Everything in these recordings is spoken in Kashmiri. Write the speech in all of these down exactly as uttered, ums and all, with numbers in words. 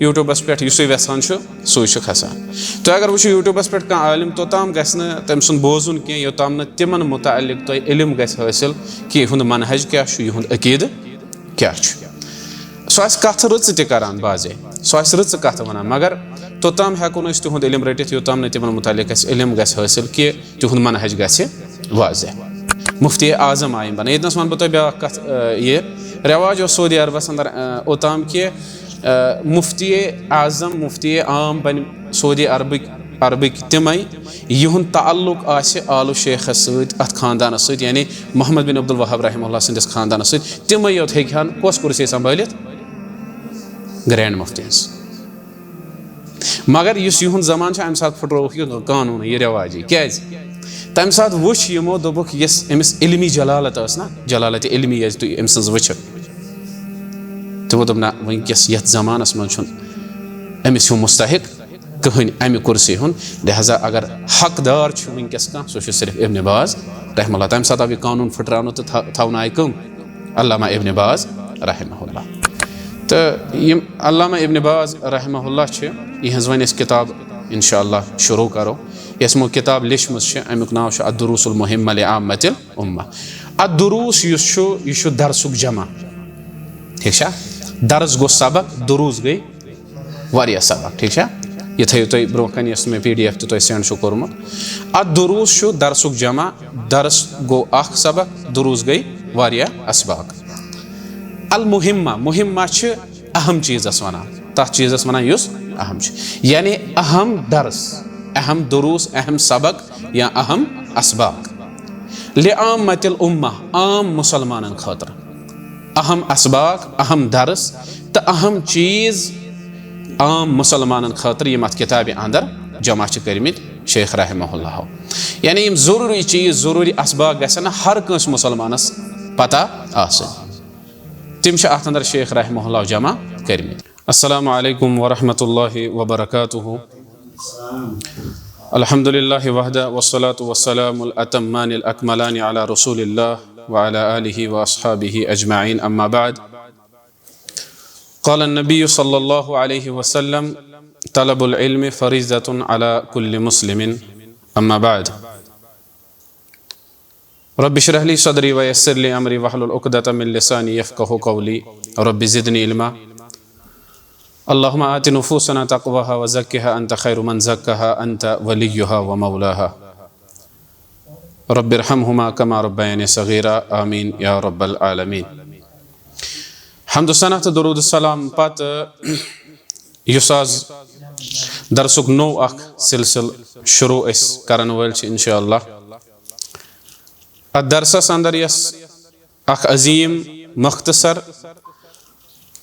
یوٗٹیوٗبَس پٮ۪ٹھ یُسُے یَژھان چھُ، سُے چھُ کھسان۔ تُہۍ اگر وٕچھِو، یوٗٹیوٗبَس پٮ۪ٹھ کانٛہہ عٲلِم، توٚتام گژھِ نہٕ تٔمۍ سُنٛد بوزُن کینٛہہ، یوٚتام نہٕ تِمَن مُتعلِق تۄہہِ علم گژھِ حٲصِل کہِ یِہُنٛد منہج کیٛاہ چھُ، یِہُنٛد عقیٖدٕ کیٛاہ چھُ۔ سُہ آسہِ کَتھٕ رٕژٕ تہِ کَران بعضے، سُہ آسہِ رٕژٕ کَتھٕ وَنان، مگر توٚتام ہٮ۪کو نہٕ أسۍ تِہُنٛد علم رٔٹِتھ، یوٚتام نہٕ تِمَن مُتعلِق اَسہِ علم گژھِ حٲصِل کہِ تِہُنٛد منہج گژھِ واضح۔ مُفتی اعظم آیہِ بَنہٕ۔ ییٚتنَس وَنہٕ بہٕ تۄہہِ بیٛاکھ کَتھ، آ، یہِ رٮ۪واج اوس سعودی عربَس اَندَر، آ، اوٚتام کہِ، آ، مُفتی اعظم، مُفتی عام بَنہِ سعودی عربٕکۍ، عربٕکۍ تِمَے، یِہُنٛد تعلق آسہِ آلو شیخَس سۭتۍ، اَتھ خاندانَس سۭتۍ، یعنی محمد بن عبدالوہاب رحمہ اللہ سٕنٛدِس خاندانَس سۭتۍ۔ تِمَے یوت ہیٚکہِ ہَن کۄس کُرسی سنبھٲلِتھ؟ گرینڈ مُفتی ہٕنٛز۔ مگر یُس یِہُنٛد زمانہٕ چھُ، اَمہِ ساتہٕ پھٕٹرووُکھ یہِ قانوٗن، یہِ رٮ۪واجی۔ کیٛازِ؟ تَمہِ ساتہٕ وٕچھ یِمو، دوٚپُکھ، یۄس أمِس علمی جلالت ٲس نہ، جلالت علمی یۄس تُہۍ أمۍ سٕنٛز وٕچھِو، تِمو دوٚپ، نہ، وٕنکیٚس یَتھ زمانَس منٛز چھُنہٕ أمِس ہیوٗ مستحق کٕہٕنۍ اَمہِ کُرسی ہُنٛد۔ لہذا اگر حقدار چھُ وٕنکیٚس کانٛہہ، سُہ چھُ صرف ابن باز رحمہ اللہ۔ تَمہِ ساتہٕ آو یہِ قانوٗن پھٕٹراونہٕ تہٕ تھا-، تھاونہٕ آیہِ کٕم؟ علامہ ابن باز رحمہ اللہ۔ تہٕ یِم علامہ ابن باز رحمہ اللہ چھِ، یِہٕنٛز وۄنۍ أسۍ کِتاب انشاءاللہ شروع کرو۔ یۄس یِمو کِتاب لیچھمٕژ چھِ، اَمیُک ناو چھُ الدروس المہمہ لعامۃ الامہ۔ الدروس یُس چھُ، یہِ چھُ درسُک جمع۔ ٹھیٖک چھا؟ درس گوٚو سبق، دروس گٔے واریاہ سبق۔ ٹھیٖک چھا؟ یہِ تھٲیِو تُہۍ برونٛہہ کَنہِ، یۄس مےٚ پی ڈی ایف تہِ تۄہہِ سینڈ چھُو کوٚرمُت۔ الدروس چھُ درسُک جمع، درس گوٚو اکھ سبق، دروس گٔے واریاہ اسباق۔ المہمہ، مہمہ چھِ اہم چیٖزس ونان، تتھ چیٖزس ونان یُس اہم چھُ، یعنی اہم درس، اہم دروس، اہم سبق یا اہم اسباق۔ لعامۃ الامہ، عام مسلمانن خٲطرٕ اہم اسباق، اہم درس تہٕ اہم چیٖز عام مسلمانن خٲطرٕ، یِم اتھ کِتابہِ اندر جمع چھِ کٔرمٕتۍ شیخ رحمہ اللہ۔ یعنی یِم ضروٗری چیٖز، ضروٗری اسباق گژھن نہٕ ہر کٲنٛسہِ مسلمانس پتہ آسٕنۍ۔ تِم چھِ اتھ اندر شیخ رحمہ اللہ جمع کٔرمٕتۍ۔ السلام علیکم ورحمۃ اللہ وبرکاتہ۔ الحمد للہ وحدہ والصلاة والسلام الاتمان الاکملان علی رسول اللہ وعلی آلہ واصحابہ اجمعین، اما بعد۔ قال النبی صلی اللہ علیہ وسلم، طلب العلم فریضۃ علی کل مسلم، اما بعد۔ رب اشرح لي صدري ويسر لي أمري واحلل عقدة من لساني يفقهوا قولي. رب زدني علما. اللهم آت نفوسنا تقواها وزكها أنت خير من زكاها أنت وليها ومولاها. رب ارحمهما كما ربياني صغيرا. آمين يا رب العالمين. حمد و ثنا تہٕ درود السلام پتہٕ یُس آز درسُک نوٚو اکھ سلسلہٕ شروع أسۍ کرن وٲلۍ چھِ انشاءاللہ۔ اتھ درسس اندر یۄس اکھ عظیم مختصر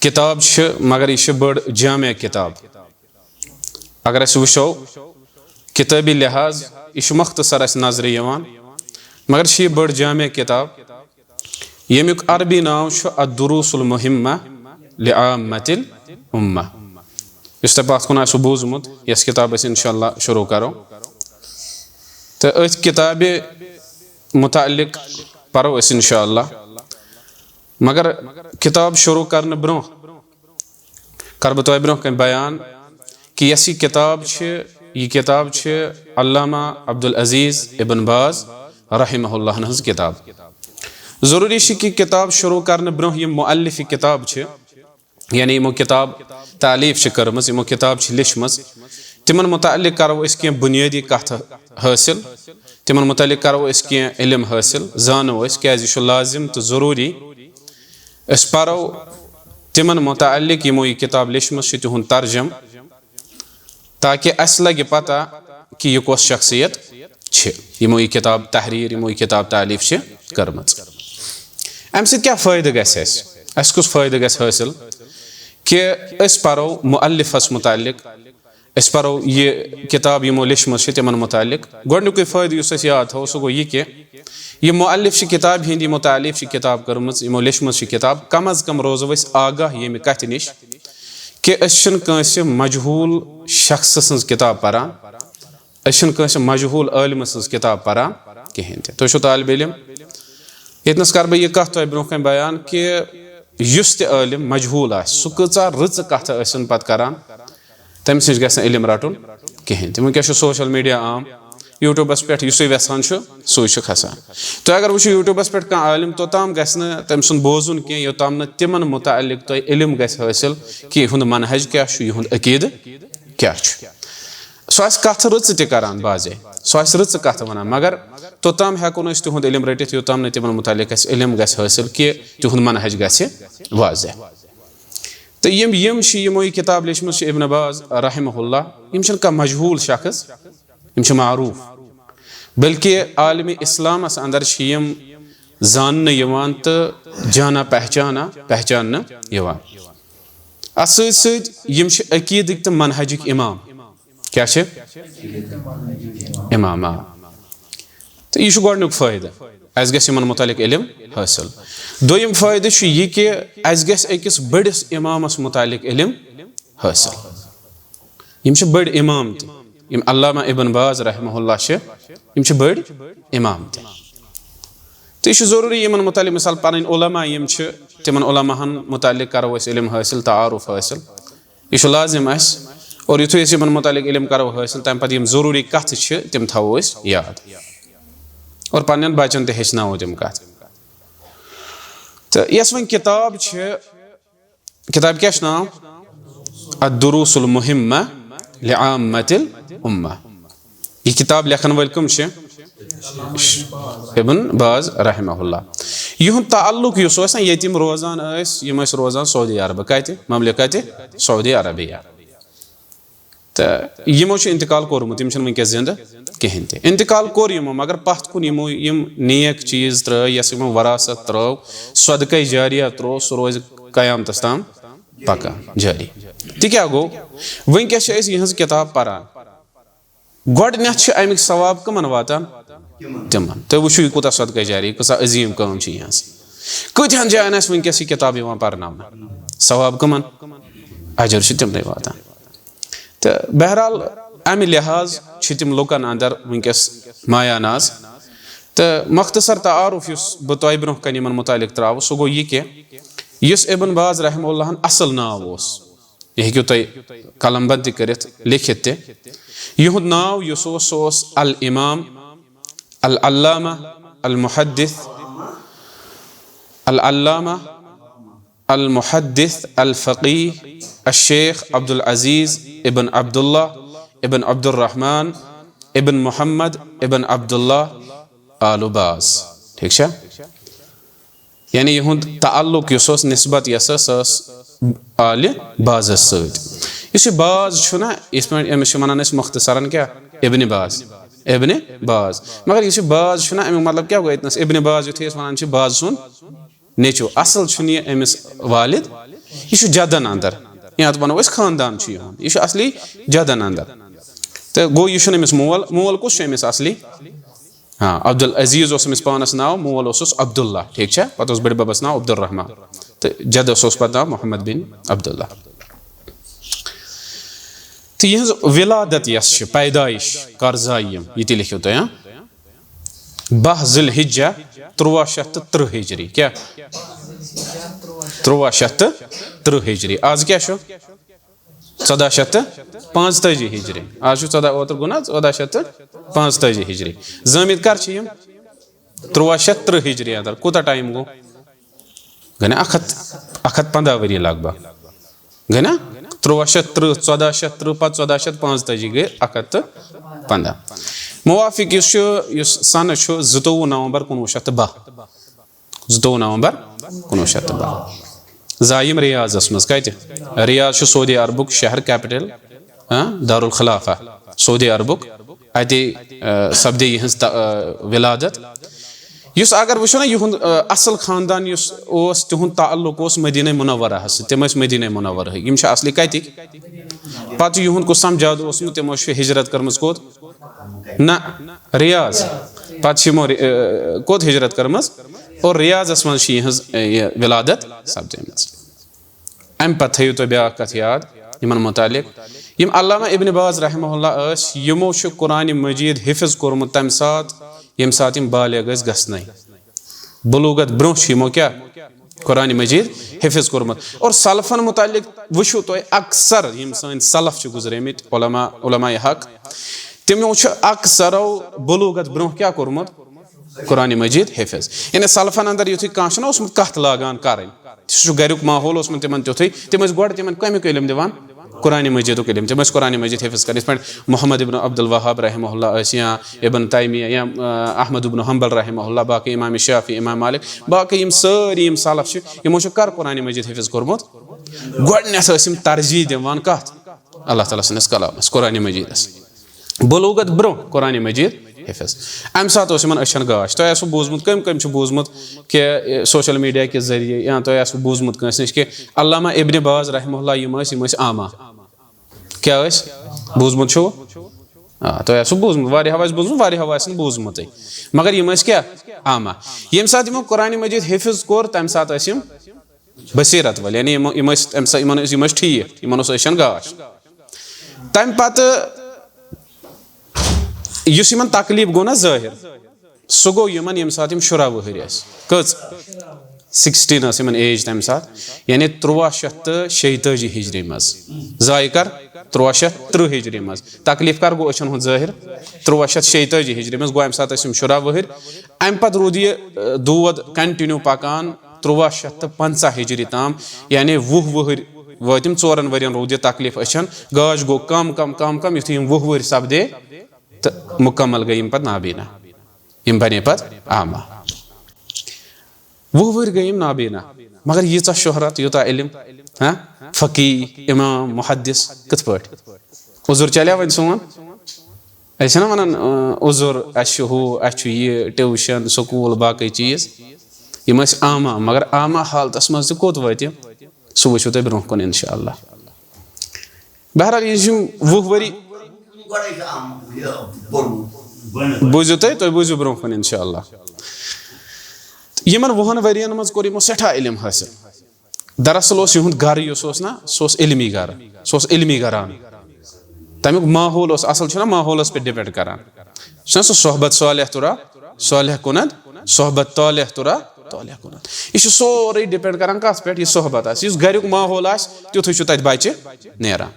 کتاب چھِ، مگر یہِ چھِ بٔڑ جامع کتاب۔ اگر أسۍ وٕچھو کتابی لحاظ، یہِ چھُ مختصر اسہِ نظرِ یِوان، مگر چھِ یہِ بٔڑ جامع کتاب، ییٚمیُک عربی ناو چھُ الدروس المہمہ لعامۃ الامہ۔ یُس تۄہہِ پتھ کُن آسِوٕ بوٗزمُت، یۄس کتاب أسۍ انشاءاللہ شروع کرو، تہٕ أتھۍ کتابہِ متعلق پرو أسۍ انشاءاللہ۔ مگر کتاب شروع کرنہٕ برونٛہہ کرٕ بہٕ تۄہہِ برونٛہہ کنہِ بیان کہِ یۄس یہِ کتاب چھِ، یہِ کتاب چھِ علامہ عبدالعزیز ابن باز رحمہ اللہ ہٕنٛز کتاب۔ ضروٗری چھِ کہِ کتاب شروع کرنہٕ برونٛہہ یِم مؤلف یہِ کتاب چھِ، یعنی یِمو کتاب تالیٖف چھِ کٔرمٕژ، یِمو کتاب چھِ لیچھمٕژ، تِمن متعلق کرو أسۍ کینٛہہ بُنیٲدی کتھٕ حٲصِل، تِمن متعلق کرو أسۍ کینٛہہ علم حٲصِل، زانو أسۍ، کیازِ یہِ چھُ لازم تہٕ ضروٗری أسۍ پرو تِمن متعلق یِمو یہِ کتاب لیچھمٕژ چھِ، تِہُنٛد ترجم، تاکہ اسہِ لگہِ پتہ کہِ یہِ کۄس شخصیت چھِ، یِمو یہِ کتاب تحریر، یِمو یہِ کتاب تالیٖف چھِ کٔرمٕژ۔ امہِ سۭتۍ کیٛاہ فٲیدٕ گژھِ اسہِ؟ اسہِ کُس فٲیدٕ گژھِ حٲصِل کہِ أسۍ پرو مؤلفس متعلق، أسۍ پرو یہِ کتاب یِمو لیچھمٕژ چھِ تِمن متعلق؟ گۄڈنیُکُے فٲیدٕ یُس أسۍ یاد تھاوو، سُہ گوٚو یہِ کہِ یہِ مؤلف چھِ کتابہِ ہٕنٛدۍ، یِمو تالیٖف چھِ کتاب کٔرمٕژ، یِمو لیچھمٕژ چھِ کتاب، کم از کم روزو أسۍ آگاہ ییٚمہِ کتھِ نِش کہِ أسۍ چھِنہٕ کٲنٛسہِ مجہوٗل شخص سٕنٛز کِتاب پران، أسۍ چھِنہٕ کٲنٛسہِ مجہوٗل عٲلمہٕ سٕنٛز کِتاب پران کِہیٖنۍ تہِ۔ تُہۍ چھِو طالب علم، ییٚتنَس کَرٕ بہٕ یہِ کَتھ تۄہہِ برونٛہہ کَنہِ بیان کہِ یُس تہِ عٲلِم مجہوٗل آسہِ، سُہ کۭژاہ رٕژٕ کَتھٕ ٲسِن پَتہٕ کَران، تٔمِس نِش گژھِ نہٕ علم رَٹُن کِہیٖنۍ تہِ۔ وٕنکیٚس چھُ سوشل میڈیا عام، یوٗٹیوٗبَس پٮ۪ٹھ یُسُے یَژھان چھُ، سُے چھُ کھسان۔ تُہۍ اگر وٕچھِو، یوٗٹیوٗبَس پٮ۪ٹھ کانٛہہ عٲلِم، توٚتام گژھِ نہٕ تٔمۍ سُنٛد بوزُن کینٛہہ، یوٚتام نہٕ تِمَن مُتعلِق تۄہہِ علم گژھِ حٲصِل کہِ یِہُنٛد منہج کیٛاہ چھُ، یِہُنٛد عقیٖدٕ کیٛاہ چھُ۔ سُہ آسہِ کَتھٕ رٕژٕ تہِ کَران بعضے، سُہ آسہِ رٕژٕ کَتھٕ وَنان، مگر توٚتام ہٮ۪کو نہٕ أسۍ تِہُنٛد علم رٔٹِتھ، یوٚتام نہٕ تِمَن مُتعلِق اَسہِ علم گژھِ حٲصِل کہِ تِہُنٛد منہج گژھِ واضح۔ تہٕ یِم، یِم چھِ، یِمو یہِ کِتاب لیچھمٕژ چھِ، ابن باز رحمہ اللہ، یِم چھِنہٕ کانٛہہ مجہوٗل شخص، یِم چھِ معروٗف، بلکہِ عالمِ اِسلامَس اندر چھِ یِم زاننہٕ یِوان تہٕ جانا پہچانا، پہچاننہٕ یِوان۔ اَتھ سۭتۍ سۭتۍ یِم چھِ عقیٖدٕکۍ تہٕ منہجٕکۍ اِمام۔ کیٛاہ چھِ؟ اِمام، آ۔ تہٕ یہِ چھُ گۄڈٕنیُک فٲیدٕ، اَسہِ گژھِ یِمَن مُتعلِق علم حٲصِل۔ دوٚیِم فٲیدٕ چھُ یہِ کہِ اَسہِ گژھِ أکِس بٔڑِس اِمامَس مُتعلِق علم حٲصِل۔ یِم چھِ بٔڑۍ اِمام تہِ، یِم علامہ ابن باز رحمہ اللہ چھِ، یِم چھِ بٔڑۍ اِمام تہِ۔ تہٕ یہِ چھُ ضروٗری یِمَن مُتعلِق، مثال، پَنٕنۍ علماء یِم چھِ، تِمَن علماء ہَن مُتعلِق کَرو أسۍ علم حٲصِل، تعارُف حٲصِل۔ یہِ چھُ لازِم اَسہِ۔ اور یُتھُے أسۍ یِمَن مُتعلِق علم کَرو حٲصِل، تَمہِ پَتہٕ یِم ضروٗری کَتھٕ چھِ، تِم تھاوو أسۍ یاد۔ اور پَنٕنٮ۪ن بَچَن تہِ ہیٚچھناوو تِم کَتھٕ۔ تہٕ یۄس وۄنۍ کِتاب چھِ، کِتاب کیٛاہ چھُ ناو؟ الدروس المہمہ لعامۃ الامہ۔ یہِ کِتاب لیکھن وٲلۍ کٕم چھِ؟ ابن باز رحمہ اللہ۔ یِہُنٛد تعلق یُس اوس نا، ییٚتہِ یِم روزان ٲسۍ، یِم ٲسۍ روزان سعودی عربہٕ۔ کَتہِ؟ مملکت سعودی عربیہ۔ تہٕ یِمو چھُ انتقال کوٚرمُت، یِم چھِنہٕ وٕنکیٚس زِندٕ کِہیٖنۍ تہِ۔ انتقال کوٚر یِمو، مگر پَتھ کُن یِمو یِم نیک چیٖز ترٛٲے، یۄس یِمو وراثت ترٛٲو، صدقے جاریہ ترٛوو، سُہ روزِ قیامتس تام پکان جٲری۔ تہِ کیٛاہ گوٚو؟ وٕنکیٚس چھِ أسۍ یِہٕنٛز کِتاب پران۔ گۄڈٕنیتھ چھِ اَمِکۍ ثواب کٕمن واتان؟ تِمن۔ تُہۍ وٕچھِو، یہِ کوٗتاہ صدقہ جاری، یہِ کۭژاہ عظیٖم کٲم چھِ یِہٕنٛز۔ کۭتیاہن جاین آسہِ وٕنکیٚس یہِ کِتاب یِوان پرناونہٕ، ثواب کٕمن؟ اجر چھُ تِمنٕے واتان۔ تہٕ بہرحال، اَمہِ لحاظ چھِ تِم لُکن اندر وٕنکیٚس مایا ناز۔ تہٕ مختصر تعارُف یُس بہٕ تۄہہِ برونٛہہ کنہِ یِمن مُتعلق ترٛاوٕ، سُہ گوٚو یہِ کہِ یُس ابن باز رحمہ اللہن اصل ناو اوس، یہِ ہیٚکِو تُہۍ قلم بند تہِ کٔرِتھ، لیکھِتھ تہِ۔ یِہُنٛد ناو یُس اوس، سُہ اوس الامام العلامہ المحدث، العلامہ المحدث الفقیہ الشیخ عبد العزیز ابن عبداللہ ابن عبد الرحمن ابن محمد ابن عبداللہ آل باز۔ ٹھیک چھا؟ یعنی یِہُنٛد تعلق یُس اوس، نسبت یۄس ٲس، سۄ ٲس آلِ بازس سۭتۍ۔ یُس یہِ باز چھُ نا، یِتھ پٲٹھۍ أمِس چھِ وَنان أسۍ مختصرن کیٛاہ؟ ابن باز۔ ابن باز۔ مگر یُس یہِ باز چھُ نا، اَمیُک مطلب کیٛاہ گوٚو أتنَس؟ ابن باز، یُتھُے أسۍ وَنان چھِ باز سُنٛد نیٚچوٗ، اصل چھُنہٕ یہِ أمِس والد، یہِ چھُ جدن اندر۔ یا اَتھ وَنو أسۍ خاندان چھُ یِہُنٛد، یہِ چھُ اصلی جدن اندر۔ تہٕ گوٚو، یہِ چھُنہٕ أمِس مول، مول کُس چھُ أمِس اصلی؟ ہاں، عبدالعزیز اوس أمِس پانَس ناو، مول اوسُس عبداللہ، ٹھیٖک چھا؟ پَتہٕ اوس بٔڈِ بَبَس ناو عبدالرحمان، تہٕ جَدَس اوس پَتہٕ ناو محمد بن عبداللہ۔ تہٕ یِہٕنٛز وِلادت یۄس چھِ، پیدٲیِش، کَر زاے یِم، یہِ تہِ لیکھِو تُہۍ، ہاں؟ باہ ذی الحجہ، تُرٛواہ شیٚتھ تہٕ تٕرٛہ ہِجری۔ کیٛاہ؟ تُرٛواہ شیٚتھ تہٕ تٕرٛہ ہِجری۔ آز کیٛاہ چھُ؟ ژۄداہ شیٚتھ تہٕ پانٛژتٲجی ہِجری۔ آز چھُ ژۄداہ، اوترٕ گوٚو نا ژۄداہ شیٚتھ تہٕ پانٛژتٲجی ہِجری۔ زٲمِتۍ کر چھِ یِم؟ تُرٛواہ شیٚتھ تٕرٛہ ہِجری اندر۔ کوٗتاہ ٹایم گوٚو؟ گٔے نا اکھ ہتھ، اکھ ہتھ پنٛداہ ؤری لگ بگ۔ گٔے نا؟ تُرٛواہ شیٚتھ تٕرٛہ، ژۄداہ شیٚتھ تٕرٛہ، پتہٕ ژۄداہ شیٚتھ پانٛژتٲجی گٔے اکھ ہتھ تہٕ پنٛداہ۔ موافق یُس چھُ، یُس سنہٕ چھُ، زٕتووُہ نومبر کُنوُہ شیٚتھ تہٕ باہ۔ زٕتووُہ نومبر کُنوُہ شیٚتھ تہٕ باہ۔ زایِم ریاضس منٛز۔ کتہِ؟ ریاض چھُ سعودی عربُک شہر، کیپٹل، ہاں، دارالخلافہ سعودی عربُک۔ اتے، آ، سپدے یِہٕنٛز تہ-، آ، ولادت۔ یُس اگر وٕچھو نا، یِہُنٛد، آ، اصل خاندان یُس اوس، تِہُنٛد تعلق اوس مدینہ منورہس سۭتۍ۔ تِم ٲسۍ مدینہ منورہٕکۍ۔ یِم چھِ اصلی کتِکۍ؟ پتہٕ چھُ یِہُنٛد کُس تام جد اوسمُت، تِمو چھِ ہجرت کٔرمٕژ کوٚت؟ نہ، ریاض۔ پتہٕ چھِ یِمو ری-، آ، کوٚت ہجرت کٔرمٕژ؟ اور ریاضس منٛز چھِ یِہٕنٛز، آ، یہِ ولادت سپدیمٕژ۔ امہِ پتہٕ تھٲیِو تُہۍ بیٛاکھ کتھ یاد یِمن متعلق۔ یِم علامہ ابن باز رحمہ اللہ ٲسۍ، یِمو چھُ قرآن مجید حفظ کوٚرمُت تمہِ ساتہٕ، ییٚمہِ ساتہٕ یِم بالغ ٲسۍ گژھنَے۔ بلوغت برونٛہہ چھُ یِمو کیٛاہ؟ قرآن مجید حفظ کوٚرمُت۔ اور سلفن متعلق وٕچھِو تُہۍ، اکثر یِم سٲنۍ سلف چھِ گُزریمٕتۍ، علماء، علماء حق، تِمو چھُ اکثرو بلوغت برونٛہہ کیٛاہ کوٚرمُت؟ قرآن مجید حفظ۔ یعنی سلفن اندر یُتھُے کانٛہہ چھُنہ اوسمُت کتھ لاگان کرٕنۍ، سُہ چھُ گریُک ماحول اوسمُت تِمن تیُتھُے، تِم ٲسۍ گۄڈٕ تِمن کمیُک علم دِوان؟ قرآن مجیدُک علم۔ تِم ٲسۍ قرآن مجید حفظ کران، یِتھ پٲٹھۍ محمد ابن عبد الوہاب رحمہ اللہ ٲسۍ، یا ابن تیمیہ، یا، آ، احمد ابن حنبل رحمہ اللہ، باقٕے امام شافعی، امام مالک، باقٕے یِم سٲری یِم سلف چھِ، یِمو چھُ کر قرآن مجید حفظ کوٚرمُت؟ گۄڈٕنیتھ ٲسۍ یِم ترجیح دِوان کتھ؟ اللہ تعالیٰ سٕنٛدِس کلامس، قرآن مجیدس۔ بلوغت برونٛہہ قرآن مجید حفظ۔ امہِ ساتہٕ اوس یِمن أچھن گاش۔ تۄہہِ آسوٕ بوٗزمُت، کٔمۍ کٔمۍ چھُ بوٗزمُت کہِ، اے، سوشل میڈیا کہِ ذٔریعہٕ، یا تۄہہِ آسوٕ بوٗزمُت کٲنٛسہِ نِش کہِ علامہ ابن باز رحمہ اللہ، یِم ٲسۍ، یِم ٲسۍ عامہ۔ کیٛاہ ٲسۍ؟ بوٗزمُت چھُو؟ آ، تۄہہِ آسوٕ بوٗزمُت، واریاہو آسہِ بوٗزمُت، واریاہو آسہِ نہٕ بوٗزمُتٕے۔ مگر یِم ٲسۍ کیٛاہ؟ عامہ۔ ییٚمہِ ساتہٕ یِمو قرآن مجید حفظ کوٚر، تَمہِ ساتہٕ ٲسۍ یِم بصیرت وٲلۍ، یعنی یِمو، یِم ٲسۍ، تَمہِ ساتہٕ یِمن ٲسۍ، یِم ٲسۍ ٹھیٖک، یِمن اوس أچھن گاش۔ تَمہِ پتہٕ یُس یِمن تکلیٖف گوٚو نہ ظٲہِر، سُہ گوٚو یِمن، ییٚمہِ ساتہٕ یِم شُراہ وُہٕرۍ ٲسۍ۔ کٔژ؟ سِکِسٹیٖن ٲس یِمن ایج تَمہِ ساتہٕ، یعنی تُرٛواہ شیٚتھ تہٕ شیٚیہِ تٲجی ہِجری منٛز۔ ضایہِ کر؟ تُرٛواہ شیٚتھ تٕرٛہ ہِجری منٛز۔ تکلیٖف کر گوٚو أچھن ہُنٛد ظٲہِر؟ تُرٛواہ شیٚتھ شیٚیہِ تٲجی ہِجری منٛز گوٚو۔ اَمہِ ساتہٕ ٲسۍ یِم شُراہ وُہٕرۍ۔ اَمہِ پتہٕ روٗد یہِ، ٲ، دود continue پکان۔ تُرٛواہ شیٚتھ تہٕ پنٛژاہ ہِجری تام، یعنی وُہ وُہٕرۍ وٲتۍ یِم، ژورن ؤرین روٗد یہِ تکلیٖف أچھن، گاش گوٚو کم، کم، کم، کم، یُتھُے یِم وُہ وُہٕرۍ سپدے تہٕ مُکمل گٔے یِم پتہٕ نابینا، یِم بنے پتہٕ عامہ۔ وُہ وُہٕرۍ گٔے یِم نابینا، مگر ییٖژاہ شہرت، یوٗتاہ علم، ہاں، فقیہ، امام، محدث، کِتھ پٲٹھۍ؟ عذر چلیا وۄنۍ سون؟ أسۍ چھِنہ وَنان، اۭں، عذر، اَسہِ چھُ ہُہ، اَسہِ چھُ یہِ، ٹیوٗشَن، سکوٗل، باقٕے چیٖز۔ یِم ٲسۍ عامہ، مگر عامہ حالتَس منٛز تہِ کوٚت وٲتۍ یِم؟ سُہ وٕچھِو تُہۍ برونٛہہ کُن، اِنشاء اللہ۔ بہرحال، یہِ چھِ یِم وُہ ؤری۔ بوٗزِو تُہۍ، تُہۍ بوٗزِو برونٛہہ کُن، اِنشاء اللہ۔ یِمَن وُہَن ؤرِیَن منٛز کوٚر یِمو سٮ۪ٹھاہ علم حٲصِل۔ دراصل اوس یِہُنٛد گرٕ یُس اوس نا، سُہ اوس علمی گرٕ، سُہ اوس علمی گران۔ تَمیُک ماحول اوس، اَصٕل چھُنہ ماحولَس پٮ۪ٹھ depend کران۔ چھُنہ سُہ صحبت صالح تُرا صالح کُنَتھ، صحبت طالح تُرا طالح کُنَتھ۔ یہِ چھُ سورُے depend کران کَتھ پٮ۪ٹھ؟ یہِ صحبت آسہِ، یُس گریُک ماحول آسہِ، تیُتھُے چھُ تَتہِ بَچہِ نیران۔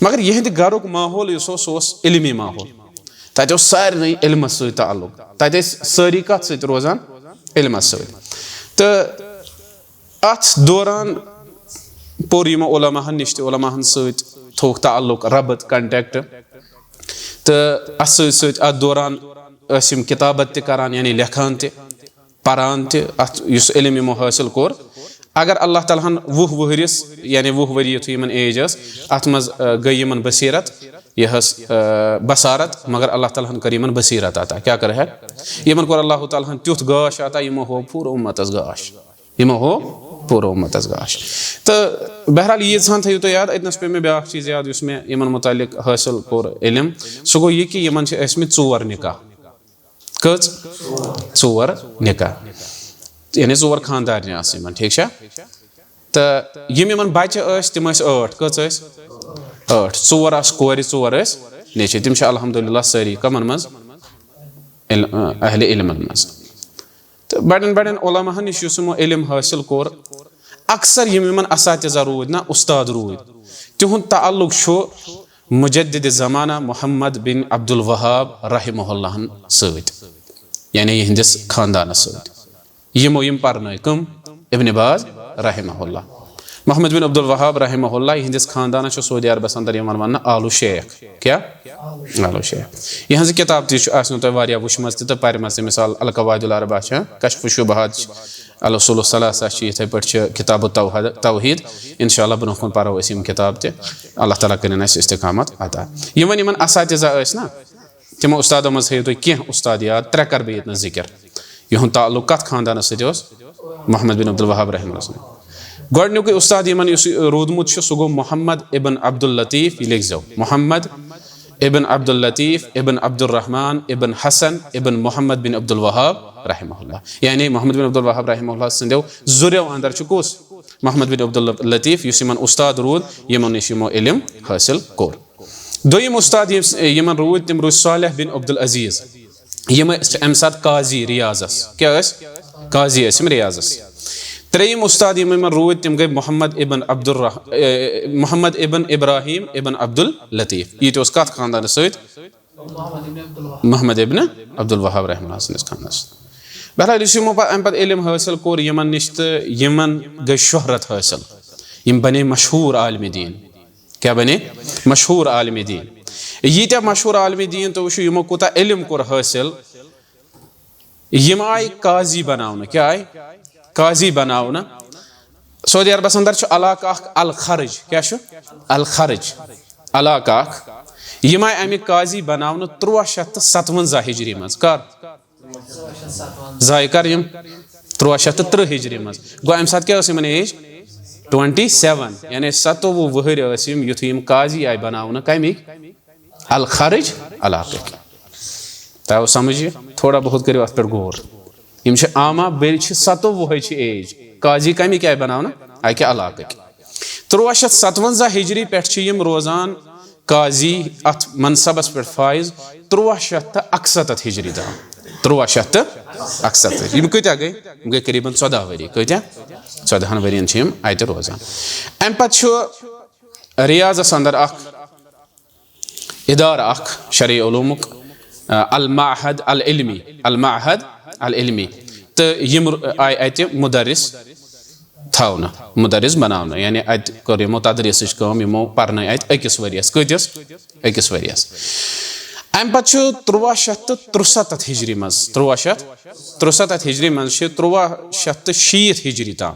مگر یِہِنٛدِ گرُک ماحول یُس اوس، سُہ اوس علمی ماحول۔ تَتہِ اوس سارنٕے علمَس سۭتۍ تعلق۔ تَتہِ ٲسۍ سٲری کَتھ سۭتۍ روزان؟ علمَس سۭتۍ۔ تہٕ اَتھ دوران پوٚر یِمو علماہن نِش تہِ، علماہن سۭتۍ تھوٚوُکھ تعلق، ربط، contact۔ تہٕ اَتھ سۭتۍ سۭتۍ اَتھ دوران ٲسۍ یِم کِتابت تہِ کران، یعنی لیکھان تہِ، پران تہِ۔ اَتھ یُس علم یِمو حٲصِل کوٚر، اگر اللہ تعالیٰ ہن وُہ وُہرِس، یعنی وُہ ؤری یُتھُے یِمن ایج ٲس، اَتھ منٛز، آ، گٔے یِمن بصیرت، یہِ ٲس، آ، بصارت، مگر اللہ تعالیٰ ہن کٔر یِمن بصیرت عطا۔ کیٛاہ کٔرہکھ؟ یِمن کوٚر اللہ تعالیٰ ہن تیُتھ گاش عطا، یِمو ہوو پوٗرٕ اُمتس گاش۔ یِمو ہو پوٗرٕ اُمتس گاش۔ تہٕ بہرحال، ییٖژ ہن تھٲیِو تُہۍ یاد۔ أتنَس پیٚو مےٚ بیٛاکھ چیٖز یاد، یُس مےٚ یِمن مُتعلِق حٲصِل کوٚر علم۔ سُہ گوٚو یہِ کہِ یِمن چھِ ٲسۍمٕتۍ ژور نِکاح۔ کٔژ؟ ژور نِکاح۔ یعنی ژور خانٛدارنہِ آسہٕ یِمن، ٹھیٖک چھا؟ تہٕ یِم یِمن بچہٕ ٲسۍ، تِم ٲسۍ ٲٹھ۔ کٔژ ٲسۍ؟ ٲٹھ۔ ژور آسہٕ کورِ، ژور ٲسۍ نیٚچوۍ۔ تِم چھِ الحمدللہ سٲری کَمن منٛز؟ عل-، اہلِ علمن منٛز۔ تہٕ بڑٮ۪ن بڑٮ۪ن علماہن نِش یُس یِمو علم حٲصِل کوٚر، اکثر یِم یِمن اساتذہ روٗدۍ نا، اُستاد روٗدۍ، تِہُنٛد تعلق چھُ مجدد زمانہ محمد بن عبد الوہاب رحمہ اللہن سۭتۍ، یعنی یِہنٛدِس خاندانس سۭتۍ۔ یِمو یِم پرنٲے کٕم؟ ابن باز رحمہ اللہ۔ محمد بن عبد الوہاب رحمہ اللہ، یِہنٛدِس خاندانس چھُ سعودی عربس اندر یِوان وننہٕ آلو شیخ۔ کیٛاہ؟ آلو شیخ۔ یِہنٛز کتاب تہِ چھُ، آسہِ نہٕ تۄہہِ واریاہ وٕچھمژ تہِ تہٕ پرِمژ تہِ، مثال، القواعد الاربعہ چھےٚ، کشف الشبہات چھِ، الاصول الثلاثہ چھِ، یِتھے پٲٹھۍ چھِ کتاب التوحید، توحید۔ انشاءاللہ برونٛہہ کُن پرو أسۍ یِم کتاب تہِ۔ اللہ تعالیٰ کٔرِنۍ اَسہِ استقامت عطا۔ یِمن، یِمن اساتذہ ٲسۍ نا، تِمو اُستادو منٛز تھٲیِو تُہۍ کینٛہہ اُستاد یاد، ترٛےٚ کَرٕ بہٕ ییٚتہِ نَس ذِکِر۔ یِہُنٛد تعلق کَتھ خاندانَس سۭتۍ اوس؟ محمد بن عبد الوہاب رحمہ اللہ۔ گۄڈٕنیُکُے اُستاد یِمَن یُس روٗدمُت چھُ، سُہ گوٚو محمد ابن عبد اللطیف، یہِ لیکھزیو، محمد ابن عبد اللطیف ابن عبد الرحمن ابن حسن ابن محمد بن عبد الوہاب رحمہ اللہ۔ یعنی محمد بن عبد الوہاب رحمہ اللہ سٕنٛدیو زُریو اندر چھُ کُس؟ محمد بن عبد اللطیف، یُس یِمَن اُستاد روٗد، یِمَن نِش یِمو علم حٲصِل کوٚر۔ دوٚیِم اُستاد یُس یِمن روٗدۍ، تِم روٗدۍ صالح بن عبدالعزیز۔ یِم ٲسۍ اَمہِ ساتہٕ قاضی ریاضس۔ کیٛاہ ٲسۍ؟ قاضی ٲسۍ یِم ریاضس۔ ترٛیٚیِم اُستاد یِم یِمن روٗدۍ، تِم گٔے محمد ابن عبدالرح-، اے، محمد ابن ابراہیم ابن عبداللطیف۔ یہِ تہِ اوس کَتھ خاندانَس سۭتۍ؟ محمد ابن عبدالوہاب رحمہ اللہ سٕنٛدِس خاندانَس۔ بہرحال، یُس یِمو پَتہٕ، اَمہِ پَتہٕ علم حٲصِل کوٚر یِمن نِش، تہٕ یِمن گٔے شہرت حٲصِل، یِم بنے مشہوٗر عالمِ دیٖن۔ کیٛاہ بنے؟ مشہوٗر عالمِ دیٖن۔ ییٖتیٛاہ مشہوٗر عالمِ دیٖن، تُہۍ وٕچھِو، یِمو کوٗتاہ علم کوٚر حٲصِل۔ یِم آیہِ قاضی بناونہٕ۔ کیٛاہ آیہِ؟ قاضی بناونہٕ۔ سعودی عربس اندر چھُ علاقہٕ اکھ الخرج۔ کیٛاہ چھُ؟ الخرج۔ علاقہٕ اکھ۔ یِم آیہِ اَمِکۍ قاضی بناونہٕ تُرٛواہ شیٚتھ تہٕ ستوَنزاہ ہجری منٛز۔ کر؟ ضایع کر یِم؟ تُرٛواہ شیٚتھ تہٕ ترٕٛہ ہجری منٛز۔ گوٚو، اَمہِ ساتہٕ کیٛاہ ٲس یِمن ایج؟ Twenty seven. یعنی ستووُہ وُہٕرۍ ٲسۍ یِم، یُتھُے یِم قاضی آیہِ بناونہٕ۔ کَمِکۍ؟ الخرج علاقٕکۍ۔ تۄہہِ آو سمجھ یہِ؟ تھوڑا بہت کٔرِو اَتھ پٮ۪ٹھ غور۔ یِم چھِ عامہ، بیٚیہِ چھِ ستووُہٕے چھِ ایج۔ قاضی کَمِکۍ آیہِ بناونہٕ؟ اَکہِ علاقٕکۍ۔ تُرٛواہ شیٚتھ ستوَنزاہ ہجری پٮ۪ٹھ چھِ یِم روزان قاضی، اَتھ منصبس پٮ۪ٹھ فٲیِض، تُرٛواہ شیٚتھ تہٕ اَکسَتَتھ ہجری تام۔ تُرٛواہ شیٚتھ تہٕ اَکسَتَتھ۔ یِم کۭتیٛاہ گٔے؟ یِم گٔے قریباً ژۄداہ ؤری۔ کۭتیٛاہ؟ ژۄدہَن ؤرِین چھِ یِم اَتہِ روزان۔ اَمہِ پتہٕ چھُ ریاضس اندر اکھ ادارٕ اکھ شرعی علومُک، آ، المعہد العلمی، المعہد العلمی۔ تہٕ یِم آیہِ اَتہِ مُدرِس تھاونہٕ، مُدرِس بناونہٕ، یعنی اَتہِ کٔر یِمو تدریٖسٕچ کٲم، یِمو پرنٲے اَتہِ أکِس ؤرِیَس۔ کۭتِس؟ أکِس ؤرِیَس۔ اَمہِ پتہٕ چھُ تُرٛواہ شیٚتھ تہٕ ترُسَتَتھ ہِجری منٛز، تُرٛواہ شیٚتھ ترُسَتَتھ ہِجری منٛز چھِ تُرٛواہ شیٚتھ تہٕ شیٖتھ ہِجری تام۔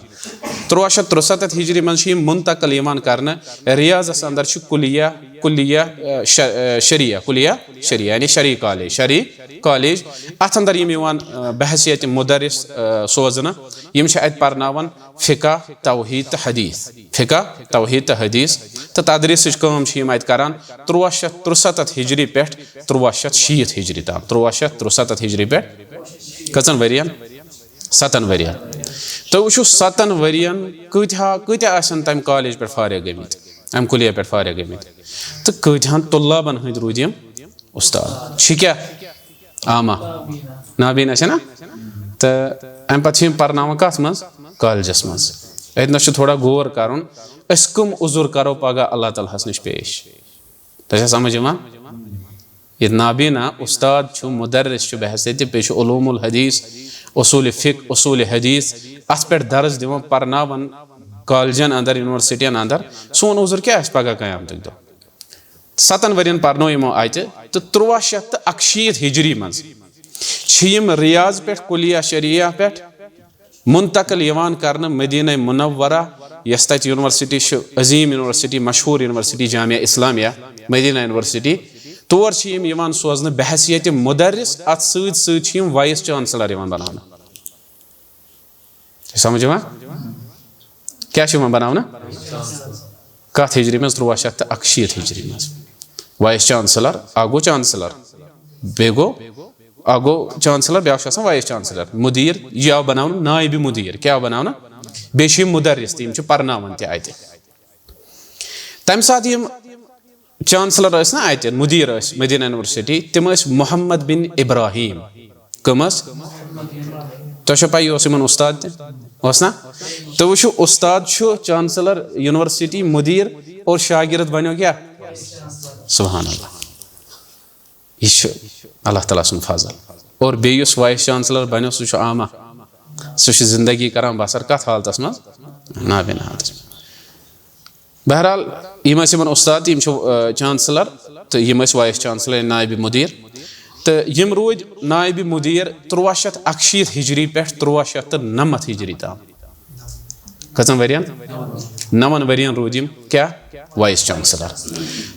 تُرٛواہ شیٚتھ ترُسَتَتھ ہِجری منٛز چھِ یِم منتقل یِوان کرنہٕ۔ ریاضس اندر چھُ کلیہ، کلیہ، آ، ش-، آ، شریعہ، کلیہ شریعہ، یعنی شرعی کالج، شرعی کالج۔ اتھ اندر یِم یِوان، آ، بحیثیت مدرس، آ، سوزنہٕ۔ یِم چھِ اتہِ پرناوان فقہ، توحید تہٕ حدیث۔ فقہ، توحید تہٕ حدیث۔ تہٕ تدریسٕچ کٲم چھِ یِم اتہِ کران تُرٛواہ شیٚتھ ترُسَتَتھ ہِجری پٮ۪ٹھ تُرٛواہ شیٚتھ شیٖتھ ہِجری تام۔ تُرٛواہ شیٚتھ ترُسَتَتھ ہِجری پٮ۪ٹھ کٔژن ؤرین؟ ستن ؤرین۔ تُہۍ وٕچھِو، ستن ؤرین کۭتیاہ، کۭتیاہ آسن تمہِ کالج پٮ۪ٹھ فارغ گٔمٕتۍ، امہِ کُلیہ پٮ۪ٹھ فارغ گٔمٕتۍ، تہٕ کۭتیاہن طلابن ہٕنٛدۍ روٗدۍ یِم استاد؟ چھِ کیٛاہ؟ عامہ نابینا چھِ نا؟ تہٕ امہِ پتہٕ چھِ یِم پرناوان کتھ منٛز؟ کالجس منٛز۔ اتنس چھُ تھوڑا غور کرُن، أسۍ کٕم عذر کرو پگاہ اللہ تعالیٰ ہس نِش پیش؟ تۄہہِ چھا سمجھ یِوان؟ ییٚتہِ نابینا استاد چھُ، مدرس چھُ بحیثیت، بیٚیہِ چھُ علوم الحدیث، اصول فقہ، اصول حدیث، اتھ پٮ۪ٹھ درس دِوان، پرناوان کالجن اندر، یونیورسٹین اندر۔ سون عذر کیٛاہ آسہِ پگاہ قیامتُک دۄہ؟ ستن ؤرین پرنو یِمو اتہِ، تہٕ تُرٛواہ شیٚتھ تہٕ اَکشیٖتھ ہِجری منٛز چھِ یِم ریاض پٮ۪ٹھ، کلیہ شریعہ پٮ۪ٹھ، منتقل یِوان کرنہٕ مدینہ منورہ، یۄس تتہِ یونیورسٹی چھِ، عظیم یونیورسٹی، مشہوٗر university, Jamia Islamia Medina university. تور چھِ یِم یِوان سوزنہٕ بحیثیت مدرس، اتھ سۭتۍ سۭتۍ چھِ یِم وائس چانسلر یِوان بناونہٕ۔ چھِ سمجھ یِوان؟ کیٛاہ چھِ یِوان بناونہٕ؟ کتھ ہِجری منٛز؟ تُرٛواہ شیٚتھ تہٕ اَکشیٖتھ ہِجری منٛز۔ وائس چانسلر، اکھ گوٚو چانسلر، بیٚیہِ گوٚو، اکھ گوٚو چانسلر، بیٛاکھ چھُ آسان وائس چانسلر۔ مدیر، یہِ آو بناونہٕ نائب مدیر۔ کیٛاہ آو بناونہٕ؟ بیٚیہِ چھِ یِم مدرس تہِ، یِم چھِ پرناوان تہِ اتہِ۔ تمہِ ساتہٕ یِم چانسلر ٲسۍ نا اتہِ، مدیر ٲسۍ مدینہ یونیورسٹی، تِم ٲسۍ محمد بن ابراہیم۔ کٕم ٲسۍ؟ تۄہہِ چھو پَے، یہِ اوس یِمن اُستاد تہِ، اوس نا؟ تُہۍ وٕچھِو، اُستاد چھُ چانسلر یونیورسٹی، مدیر، اور شاگرد بنیو کیٛاہ؟ سبحان اللہ۔ یہِ چھُ اللہ تعالیٰ سُنٛد فضل۔ اور بیٚیہِ یُس وائس چانسلر بنیو، سُہ چھُ عامہ، سُہ چھُ زندگی کران بسر کتھ حالتس منٛز؟ نابینا حالتس منٛز۔ بہرحال، یِم ٲسۍ یِمن اُستاد تہٕ یِم چھِ، آ، چانسلر، تہٕ یِم ٲسۍ وائس چانسلر، نائب مدیر۔ تہٕ یِم روٗدۍ نائب مدیر تُرٛواہ شیٚتھ اَکشیٖتھ ہِجری پٮ۪ٹھ تُرٛواہ شیٚتھ تہٕ نَمَتھ ہِجری تام۔ کٔژَن ؤرین؟ نَوَن ؤرین روٗدۍ یِم کیٛاہ؟ Vice chancellor.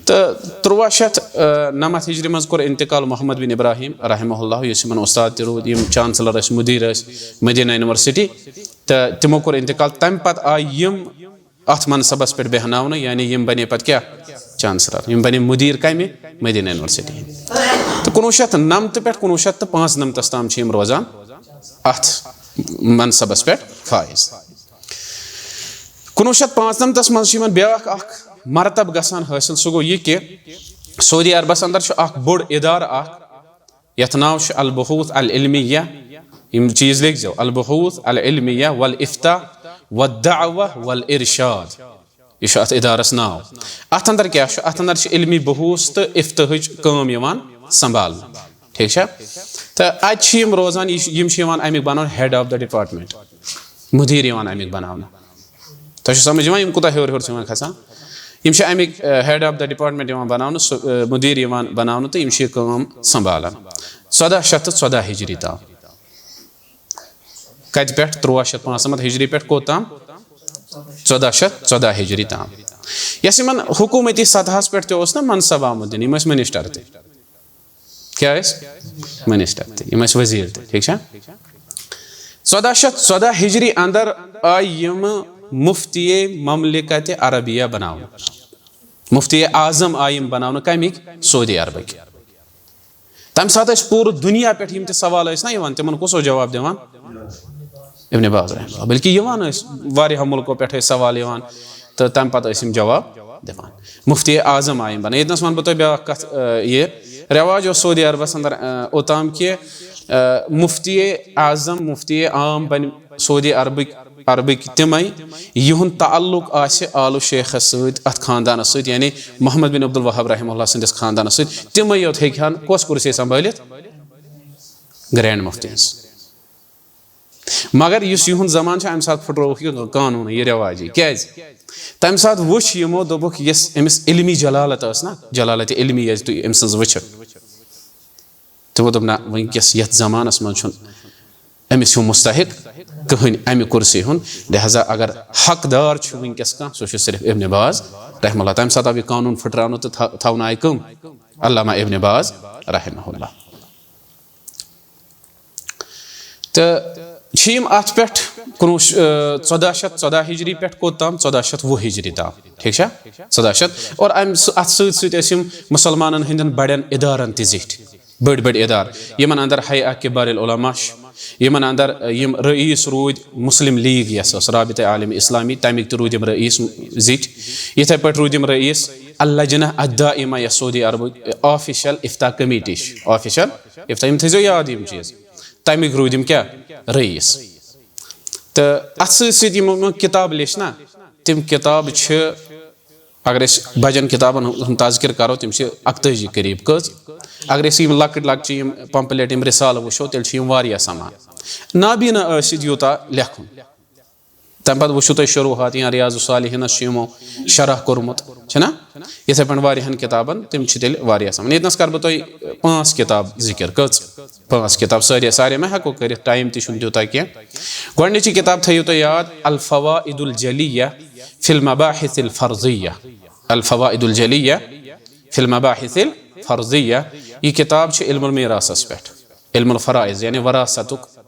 تہٕ تُرٛواہ شیٚتھ، آ، نَمَتھ ہِجری منٛز کوٚر انتقال محمد بن ابراہیم رحمہ اللہ، یُس یِمن اُستاد تہِ روٗد، یِم چانسلر ٲسۍ، مدیر ٲسۍ مدینہ یونیورسٹی، تہٕ تِمو کوٚر انتقال۔ تَمہِ پتہٕ آیہِ یِم اتھ منصبس پٮ۪ٹھ بیہناونہٕ، یعنی یِم بنے پتہٕ کیٛاہ؟ چانسلر۔ یِم بنے مدیر کمہِ؟ مدینہ یونیورسٹی ہٕنٛدۍ۔ تہٕ کُنوُہ شیٚتھ نَمتہٕ پٮ۪ٹھ کُنوُہ شیٚتھ تہٕ پانٛژنَمتس تام چھِ یِم روزان اتھ منصبس پٮ۪ٹھ فائز۔ کُنوُہ شیٚتھ پانٛژنَمتس منٛز چھُ یِمن بیٛاکھ اکھ مرتبہٕ گژھان حٲصِل، سُہ گوٚو یہِ کہِ سعودی عربس اندر چھُ اکھ بوٚڑ ادارٕ اکھ، یتھ ناو چھُ البحوث العلمیہ۔ یِم چیٖز لیکھزیو، البحوث العلمیہ والافتاء والدعوة والإرشاد۔ یہِ چھُ اَتھ اِدارَس ناو۔ اَتھ اَندَر کیٛاہ چھُ؟ اَتھ اَندَر چھِ علمی بحوث تہٕ افتاحٕچ کٲم یِوان سنبھالنہٕ۔ ٹھیٖک چھا؟ تہٕ اَتہِ چھِ یِم روزان، یہِ چھِ، یِم چھِ یِوان اَمِکۍ بَناونہٕ head of the department، مُدیٖر یِوان اَمِکۍ بَناونہٕ۔ تۄہہِ چھُ سَمٕجھ یِوان یِم کوٗتاہ ہیوٚر ہیوٚر چھِ یِوان کھسان؟ یِم چھِ اَمِکۍ، اَ، head of the department یِوان بَناونہٕ، سُہ، اَ، مُدیٖر یِوان بَناونہٕ تہٕ یِم چھِ یہِ کٲم سنبھالان۔ ژۄداہ شیٚتھ تہٕ ژۄداہ ہِجری تام۔ کَتہِ پٮ۪ٹھ؟ تُرٛواہ شیٚتھ پانٛژھ نَمَتھ ہِجری پٮ۪ٹھ کوٚت تام؟ ژۄداہ شیٚتھ ژۄداہ ہِجری تام۔ یۄس یِمَن حکوٗمتی سطحَس پٮ۪ٹھ تہِ اوس نہ منصب آمُت دِنہٕ، یِم ٲسۍ minister تہِ۔ کیٛاہ ٲسۍ؟ Minister تہِ، یِم ٲسۍ وزیٖر تہِ، ٹھیٖک چھا؟ ژۄداہ شیٚتھ ژۄداہ ہِجری اَندَر آیہِ یِم مُفتیِ مملکتِ عربیہ بَناونہٕ، مُفتیِ اعظم آیہِ یِم بَناونہٕ۔ کَمِکۍ؟ سعودی عربٕکۍ۔ تَمہِ ساتہٕ ٲسۍ پوٗرٕ دُنیا پٮ۪ٹھ یِم تہِ سوال ٲسۍ نہ یِوان، تِمَن کُس اوس جواب دِوان؟ ابن باز رحمہ اللہ۔ بلکہِ یِوان ٲسۍ، واریاہو مُلکو پٮ۪ٹھ ٲسۍ سوال یِوان تہٕ تَمہِ پَتہٕ ٲسۍ یِم جواب دِوان۔ مُفتی اعظم آیہِ یِم بَنان۔ ییٚتنَس وَنہٕ بہٕ تۄہہِ بیٛاکھ کَتھ، اَ، یہِ رٮ۪واج اوس سعودی عربَس اَندَر، اَ، اوٚتام کہِ، اَ، مُفتی اعظم، مُفتی عام بَنہِ سعودی عربٕکۍ، عربٕکۍ تِمَے، یِہُنٛد تعلق آسہِ آلو شیخَس سۭتۍ، اَتھ خاندانَس سۭتۍ، یعنی محمد بن عبدالوہاب رحمہ اللہ سٕنٛدِس خاندانَس سۭتۍ۔ تِمَے یوت ہیٚکہِ ہَن کۄس کُرسی سنبھٲلِتھ؟ Grand مُفتی ہٕنٛز۔ مگر یُس یِہُنٛد زمانہٕ چھُ، اَمہِ ساتہٕ پھٕٹرووُکھ یہِ قانوٗنٕے، یہِ رٮ۪واجٕے۔ کیٛازِ؟ تَمہِ ساتہٕ وُچھ یِمو، دوٚپُکھ، یۄس أمِس علمی جلالت ٲس نہ، جلالت علمی یۄس تُہۍ أمۍ سٕنٛز وٕچھِو، تِمو دوٚپ، نہ، وٕنکیٚس یَتھ زمانَس منٛز چھُنہٕ أمِس ہیوٗ مستحق کٕہٕنۍ اَمہِ کُرسی ہُنٛد، لہذا اگر حقدار چھُ وٕنکیٚس کانٛہہ، سُہ چھُ صرف ابن باز رحمہ اللہ۔ تَمہِ ساتہٕ آو یہِ قانوٗن پھٕٹراونہٕ تہٕ تھا-، تھاونہٕ آیہِ کٕم؟ علامہ ابن باز رحمہ اللہ۔ تہٕ چھِ یِم اَتھ پٮ۪ٹھ کُنوُہ، اَ، ژۄداہ شیٚتھ ژۄداہ ہِجری پٮ۪ٹھ کوٚت تام؟ ژۄداہ شیٚتھ وُہ ہِجری تام، ٹھیٖک چھا؟ ژۄداہ شیٚتھ۔ اور اَمہِ سُہ، اَتھ سۭتۍ سۭتۍ ٲسۍ یِم مُسلمانَن ہٕنٛدٮ۪ن بَڑٮ۪ن اِدارَن تہِ زِٹھۍ، بٔڑۍ بٔڑۍ اِدارٕ، یِمَن اَندَر ہیئہ کبار العلماء چھُ، یِمَن اَندَر، اَ، یِم رئیٖس روٗدۍ مُسلِم لیٖگ یۄس ٲس، رابطہ عالم اسلامی، تَمِکۍ تہِ روٗدۍ یِم رئیٖس زِٹھۍ۔ یِتھَے پٲٹھۍ روٗدۍ یِم رئیٖس اللجنہ الدائمہ یۄس سعودی عربٕچ آفیشل افتاح کمیٹی چھِ، آفیشل افتاح، یِم تھٲیزیو یاد یِم چیٖز۔ تَمِکۍ روٗدۍ یِم کیٛاہ؟ رئیٖس۔ تہٕ اَتھ سۭتۍ سۭتۍ یِمو یِمو کِتاب لیچھ نہ، تِم کِتاب چھِ، اگر أسۍ بَجَن کِتابَن ہُنٛد تذکر کَرو، تِم چھِ اَکتٲجی قریٖب۔ کٔژ؟ اگر أسۍ یِم لۄکٕٹۍ لۄکچہِ یِم پمپلیٹ، یِم رِسالہٕ وٕچھو، تیٚلہِ چھِ یِم واریاہ سَمان۔ نابیٖنا ٲسِتھ یوٗتاہ لیکھُن۔ تَمہِ پَتہٕ وٕچھِو تُہۍ شروٗحات یا ریاض الصالحیٖنَس چھُ یِمو شرح کوٚرمُت، چھُنہ؟ یِتھَے پٲٹھۍ واریاہَن کِتابَن تِم چھِ تیٚلہِ واریاہ سَمان۔ ییٚتہِ نَس کَرٕ بہٕ تۄہہِ پانٛژھ کِتاب ذِکِر۔ کٔژ؟ پانٛژھ کِتاب، سٲری، سارے ما ہٮ۪کو کٔرِتھ، ٹایم تہِ چھُنہٕ تیوٗتاہ کینٛہہ۔ گۄڈٕنِچی کِتاب تھٲیِو تُہۍ یاد، الفوائد الجلیہ فی المباحث الفرضیہ۔ الفوائد الجلیہ فی المباحث الفرضیہ۔ یہِ کِتاب چھِ علم المیراثس پٮ۪ٹھ، علم الفرائض، یعنی وراثتُک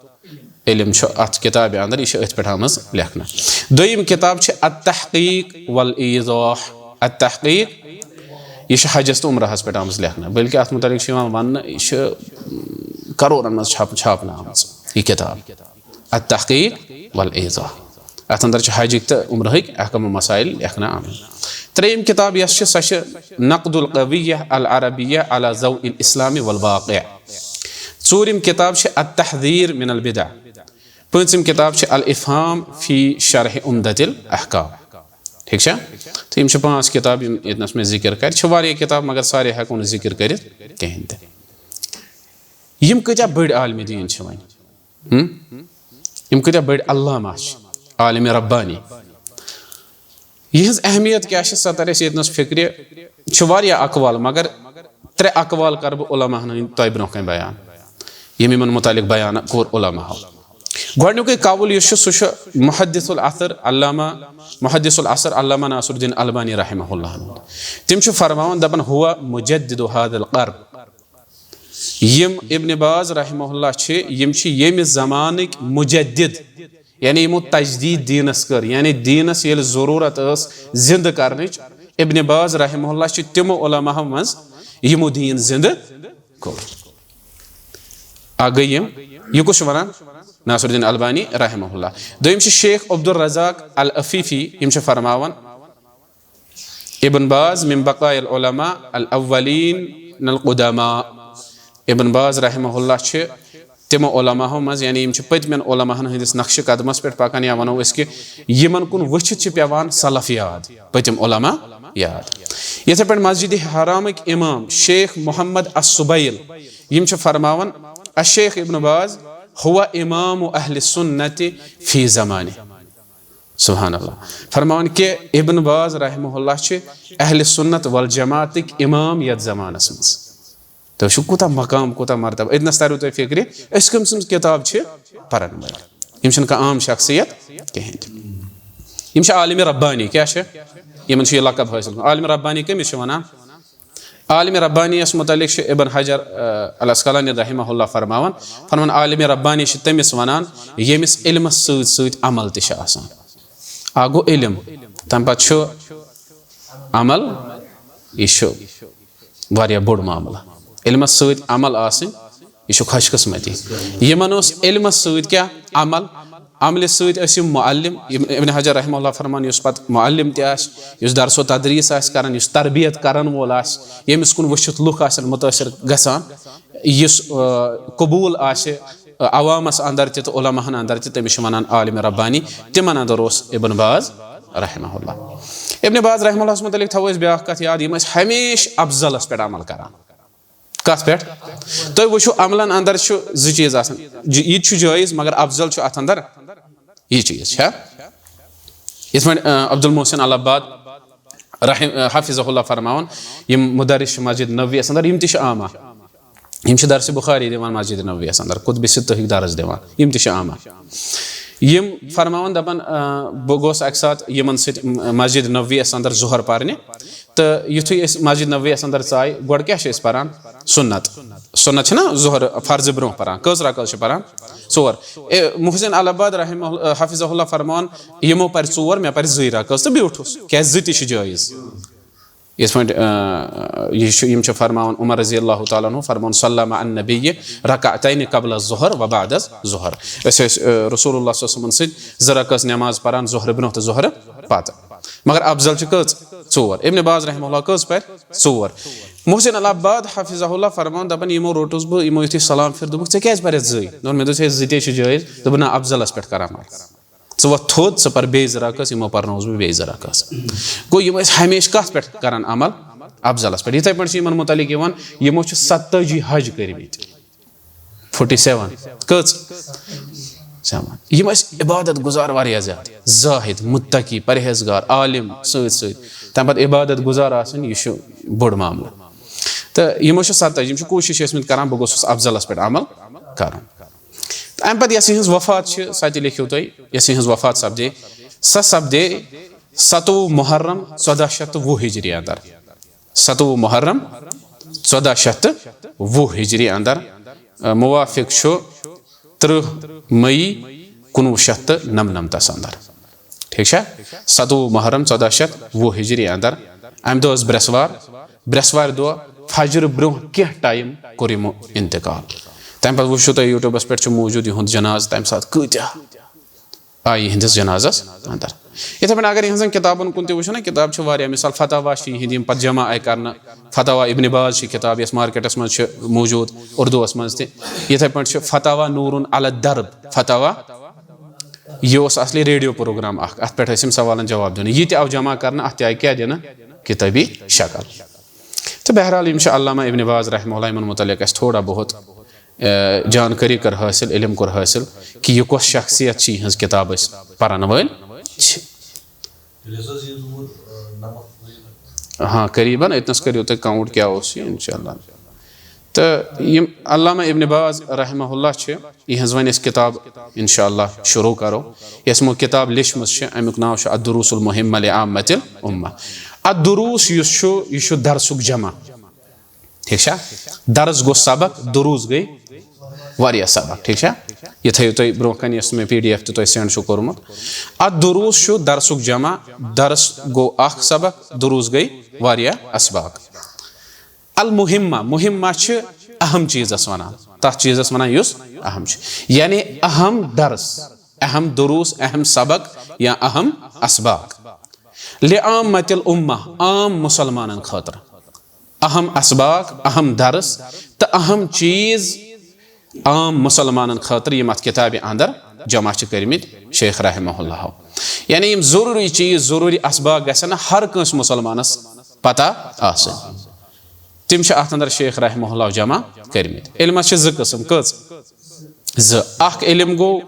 علم چھُ اَتھ کِتابہِ اَندَر، یہِ چھِ أتھۍ پٮ۪ٹھ آمٕژ لیکھنہٕ۔ دوٚیِم کِتاب چھِ التحقیق والایضاح۔ التحقیق، یہِ چھِ حجَس تہٕ عمرہَس پٮ۪ٹھ آمٕژ لیکھنہٕ، بلکہِ اَتھ مُتعلِق چھُ یِوان وَننہٕ، یہِ چھِ کَرورَن منٛز چھاپ-، چھاپنہٕ آمٕژ یہِ کِتاب۔ التحقیق والایضاح۔ اَتھ اَندَر چھِ حجٕکۍ تہٕ عمرہٕکۍ احکام و مسائل لیکھنہٕ آمٕتۍ۔ ترٛیٚیِم کِتاب یۄس چھِ، سۄ چھِ نقد القویہ العربیہ علی ضوء الاسلام والواقع۔ ژوٗرِم کِتاب چھِ التحذیر من البدع۔ پٲنٛژِم کِتاب چھِ الافہام فی شرح عمدۃ الاحکام۔ ٹھیٖک چھا؟ تہٕ یِم چھِ پانٛژھ کِتاب یِم ییٚتنَس مےٚ ذِکر کَرِ۔ چھِ واریاہ کِتاب، مگر سارے ہٮ۪کو نہٕ ذِکر کٔرِتھ کِہیٖنۍ تہِ۔ یِم کۭتیٛاہ بٔڑۍ عالمِ دیٖن چھِ وۄنۍ؟ ہم؟ یِم کۭتیٛاہ بٔڑۍ علامہ چھِ، عالمِ ربانی۔ یِہٕنٛز اہمیت کیٛاہ چھِ، سۄ تَرِ اَسہِ ییٚتنَس فِکرِ۔ چھِ واریاہ اقوال، مگر ترٛےٚ اقوال کَرٕ بہٕ علماہَن ہٕنٛدۍ تۄہہِ برٛونٛہہ کَنہِ بیان، یِم یِمَن مُتعلِق بیان کوٚر علماہو۔ گۄڈٕنیُکُے قول یُس چھُ، سُہ چھُ محدث العصر علامہ، محدث العصر علامہ ناصر الدین البانی رحمہ اللہ ہُنٛد۔ تِم چھِ فرماوان، دَپان، "هو مجدد هذا القرن"۔ یِم ابن باز رحمہ اللہ چھِ، یِم چھِ ییٚمہِ زمانٕکۍ مجدد، یعنی یِمو تجدید دیٖنس کٔر، یعنی دیٖنس ییٚلہِ ضروٗرت ٲس زِندٕ کرنٕچ، ابن باز رحمہ اللہ چھِ تِمو علماہو منٛز یِمو دیٖن زِندٕ کوٚر۔ اکھ گٔے یِم، یہِ کُس چھُ ونان؟ ناصر الدین البانی رحمہ اللہ۔ دوٚیِم چھِ شیخ عبدالرزاق العفیفی، یِم چھِ فرماوان، ابن باز من بقایا العلماء الاولین القدماء۔ ابن باز رحمہ اللہ چھِ تِمو علماہو منٛز، یعنی یِم چھِ پٔتمٮ۪ن علماہن ہٕنٛدِس نقشہِ قدمس پٮ۪ٹھ پکان، یا ونو أسۍ کہِ یِمن کُن وٕچھِتھ چھِ پٮ۪وان سلف یاد، پٔتِم علما یاد۔ یِتھے پٲٹھۍ مسجد حرامٕکۍ امام شیخ محمد السبیل، یِم چھِ فرماوان، الشیخ ابن باز هو امام اہل سنت فی زمانہ۔ سبحان اللہ۔ فرماوان کہِ ابن باز رحمہ اللہ چھِ اہل سنت والجماعتٕکۍ امام یتھ زمانس منٛز۔ تُہۍ وٕچھِو کوٗتاہ مقام، کوٗتاہ مرتبہ۔ أتنَس تَریو تۄہہِ فِکرِ، أسۍ کٔمۍ سٕنٛز کِتاب چھِ پَرَن وٲلۍ۔ یِم چھِنہٕ کانٛہہ عام شخصیت کِہیٖنۍ تہِ۔ یِم چھِ عالمِ ربانی۔ کیٛاہ چھِ؟ یِمَن چھُ یہِ لقب حٲصِل۔ عالمِ ربانی کٔمِس چھِ وَنان؟ عالمِ ربانیَس مُتعلِق چھُ ابن حجر، آ، العسقلانی رحمہ اللہ فرماوان، فرماوان، عالمِ ربانی چھِ تٔمِس وَنان، ییٚمِس علمَس سۭتۍ سۭتۍ عمل تہِ چھِ آسان۔ اَکھ گوٚو علم، تَمہِ پَتہٕ چھُ عمل، یہِ چھُ واریاہ بوٚڑ معاملہٕ۔ علمس سۭتۍ عمل آسٕنۍ، یہِ چھُ خۄش قٕسمتی۔ یِمن اوس علمس سۭتۍ کیٛاہ؟ عمل۔ عملہِ سۭتۍ ٲسۍ یِم معلم۔ یِم ابن حجر رحمہ اللہ فرمان، یُس پتہٕ معلم تہِ آسہِ، یُس درس و تدریس آسہِ کران، یُس تربیت کرن وول آسہِ، ییٚمِس کُن وٕچھِتھ لُکھ آسن مُتٲثر گژھان، یُس، آ، قبوٗل آسہِ عوامس اندر تہِ تہٕ علماہن اندر تہِ، تٔمِس چھِ ونان عالم ربانی۔ تِمن اندر اوس ابن باز رحمہ اللہ۔ ابن باز رحمہ اللہس متعلق تھاوو أسۍ بیٛاکھ کتھ یاد، یِم ٲسۍ ہمیشہِ افضلس پٮ۪ٹھ عمل کران۔ کتھ پٮ۪ٹھ؟ تُہۍ وٕچھِو، عملن اندر چھُ زٕ چیٖز آسان۔ ج-، یہِ تہِ چھُ جٲیز، مگر افضل چھُ اتھ اندر یہِ چیٖز، چھا؟ یِتھ پٲٹھۍ، آ، عبدالمحسن العباد رحم-، آ، حفظہ اللہ فرماوان، یِم مدرس چھِ مسجد نبویس اندر، یِم تہِ چھِ عامہ۔ یِم چھِ درسِ بخاری دِوان مسجد نبویَس اندر، کتب ستہٕکۍ درس دِوان، یِم تہِ چھِ عامہ۔ یِم فرماوان، دپان، آ، بہٕ گوس اکہِ ساتہٕ یِمن سۭتۍ مسجد نبویَس اندر ظہر پرنہِ، تہٕ یُتھُے أسۍ مسجد نبویَس اندر ژایہِ، گۄڈٕ کیٛاہ چھِ أسۍ پران؟ سُنت۔ سُنت چھِنہ ظہر فرضہٕ برونٛہہ پران، کٔژ رکٲژ چھِ پران؟ ژور۔ اے، محسن العباد رحمہ اللہ، حفظہ اللہ فرماوان، یِمو پرِ ژور، مےٚ پرِ زٕے رکٲژ تہٕ بیوٗٹھُس، کیٛازِ زٕ تہِ چھِ جٲیز۔ یِتھ پٲٹھۍ، آ، یہِ چھُ، یِم چھِ فرماوان، عمر رضی اللہ تعالیٰ عنہ فرماوان، صلی مع النبی رکعتین قبل الظہر و بعد الظہر۔ أسۍ ٲسۍ، آ، رسول اللہ صلی اللہ علیہ وسلمن سۭتۍ زٕ رکعت نماز پران ظہرِ برونٛہہ تہٕ ظہرِ پتہٕ۔ مگر افضل چھِ کٔژ؟ ژور۔ ابن باز رحمہ اللہ کٔژ پرِ؟ ژور۔ محسن العباد حفظہ اللہ فرماوان، دپان، یِمو روٚٹُس بہٕ، یِمو یُتھُے سلام پھِر، دوٚپُکھ، "ژےٚ کیٛازِ پرٮ۪تھ زٕے؟" دوٚپُن، "مےٚ دوٚپ، ژےٚ زٕ تے چھِ جٲیز۔" دوٚپُن، "نہ، افضلس پٮ۪ٹھ کر عمل۔ ژٕ وۄتھ تھوٚد، ژٕ پر بیٚیہِ زٕ رکٲژ، یِمو پرنووُس بہٕ بیٚیہِ زٕ رکٲژ۔" گوٚو، یِم ٲسۍ ہمیشہِ کتھ پٮ۪ٹھ کران عمل؟ افضلس پٮ۪ٹھ۔ یِتھے پٲٹھۍ چھِ یِمن متعلق یِوان، یِمو چھِ ستٲجی حج کٔرمٕتۍ۔ Forty seven. کٔژ؟ سیون۔ یِم ٲسۍ عبادت گزار واریاہ زیادٕ، زاہد، متقی، پرہیزگار، عالم سۭتۍ سۭتۍ۔ تمہِ پتہٕ عبادت گزار آسٕنۍ، یہِ چھُ بوٚڑ معاملہٕ۔ تہٕ یِمو چھِ ستٲجی، یِم چھِ کوٗشش ٲسمٕتۍ کران، بہٕ گوٚژھُس افضلس پٮ۪ٹھ عمل کرُن۔ تہٕ اَمہِ پَتہٕ یۄس یِہٕنٛز وفات چھِ، سۄ تہِ لیکھِو تُہۍ، یۄس یِہٕنٛز وفات سپدے، سۄ سپدے ستووُہ محرم ژۄداہ شیٚتھ تہٕ وُہ ہجری اندر۔ ستووُہ محرم ژۄداہ شیٚتھ تہٕ وُہ ہجری اندر، آ، موافق چھُ ترٕٛہ مئی کُنوُہ شیٚتھ تہٕ نَمنَمتس اندر۔ ٹھیک چھا؟ ستووُہ محرم ژۄداہ شیٚتھ وُہ ہجری اندر۔ امہِ دۄہ ٲس برٛٮ۪سوار۔ برٛٮ۪سوارِ دۄہ فجرٕ برونٛہہ کینٛہہ ٹایم کوٚر یِمو انتقال۔ تمہِ پتہٕ وٕچھِو تُہۍ YouTubeس پٮ۪ٹھ چھُ موٗجوٗد یِہُنٛد جنازٕ، تمہِ ساتہٕ کۭتیاہ آیہِ یِہنٛدِس جنازس اندر۔ یِتھے پٲٹھۍ اگر یِہنٛزن کِتابن کُن تہِ وٕچھو نا، کِتاب چھِ واریاہ، مثال فتاوا چھِ یِہنٛدۍ یِم پتہٕ جمع آیہِ کرنہٕ، فتاوا ابن باز چھِ کِتاب، یۄس مارکیٹس منٛز چھِ موٗجوٗد اردوس منٛز تہِ۔ یِتھے پٲٹھۍ چھِ فتاوا نورن علی الدرب، فتاوا، یہِ اوس اصلی ریڈیو پروگرام اکھ، اتھ پٮ۪ٹھ ٲسۍ یِم سوالن جواب دِوان۔ یہِ تہِ آو جمع کرنہٕ، اتھ تہِ آیہِ کیٛاہ دِنہٕ؟ کِتٲبی شکل۔ تہٕ بہرحال، یِم چھِ علامہ ابن باز رحمہ اللہ، یِمن متعلق اَسہِ تھوڑا بہت، آ، جانکٲری کٔر حٲصِل، علم کوٚر حٲصِل کہِ یہِ کۄس شخصیت چھِ، یِہٕنٛز کِتاب أسۍ پرن وٲلۍ چھِ۔ تیٚلہِ حظ ٲس یہِ زٕ، آ، نَمَتھ ؤری لگ بگ۔ ہاں، قریباً أتنَس کٔرِو تُہۍ count کیٛاہ اوس یہِ، انشاءاللہ۔ تہٕ یِم علامہ ابن باز رحمہ اللہ چھِ، یِہٕنٛز وۄنۍ أسۍ کِتاب انشاءاللہ شروع کرو۔ یۄس یِمو کِتاب لیچھمٕژ چھِ، اَمیُک ناو چھُ الدروس المہمہ لعامۃ الامہ۔ الدروس یُس چھُ، یہِ چھُ درسُک جمع۔ ٹھیک چھا؟ درس گوٚو سبق، دروس گٔے واریاہ سبق۔ ٹھیک چھا؟ یہِ تھٲیِو تُہۍ برونٛہہ کنہِ، یۄس مےٚ PDF تہِ تۄہہِ send چھُو کوٚرمُت۔ الدروس چھُ درسُک جمع، درس گوٚو اکھ سبق، دروس گٔے واریاہ اسباق۔ المہمہ، مہمہ چھِ اہم چیٖزس ونان، تتھ چیٖزس ونان یُس اہم چھُ، یعنی اہم درس، اہم دروس، اہم سبق یا اہم اسباق۔ لعامۃ الامہ، عام مسلمانن خٲطرٕ۔ اہم اسباق، اہم درس تہٕ اہم چیز عام مُسلمانن خٲطرٕ یِم اتھ کِتابہِ اندر جمع چھِ کٔرمٕتۍ شیخ رحمہ اللہ۔ یعنی یِم ضروٗری چیٖز، ضروٗری اسباق گژھن نہٕ ہر کٲنٛسہِ مُسلمانس پتہ آسٕنۍ، تِم چھِ اتھ اندر شیخ رحمہ اللہ جمع کٔرمٕتۍ۔ علمس چھِ زٕ قٕسم۔ کٔژ؟ زٕ۔ اکھ علم گوٚو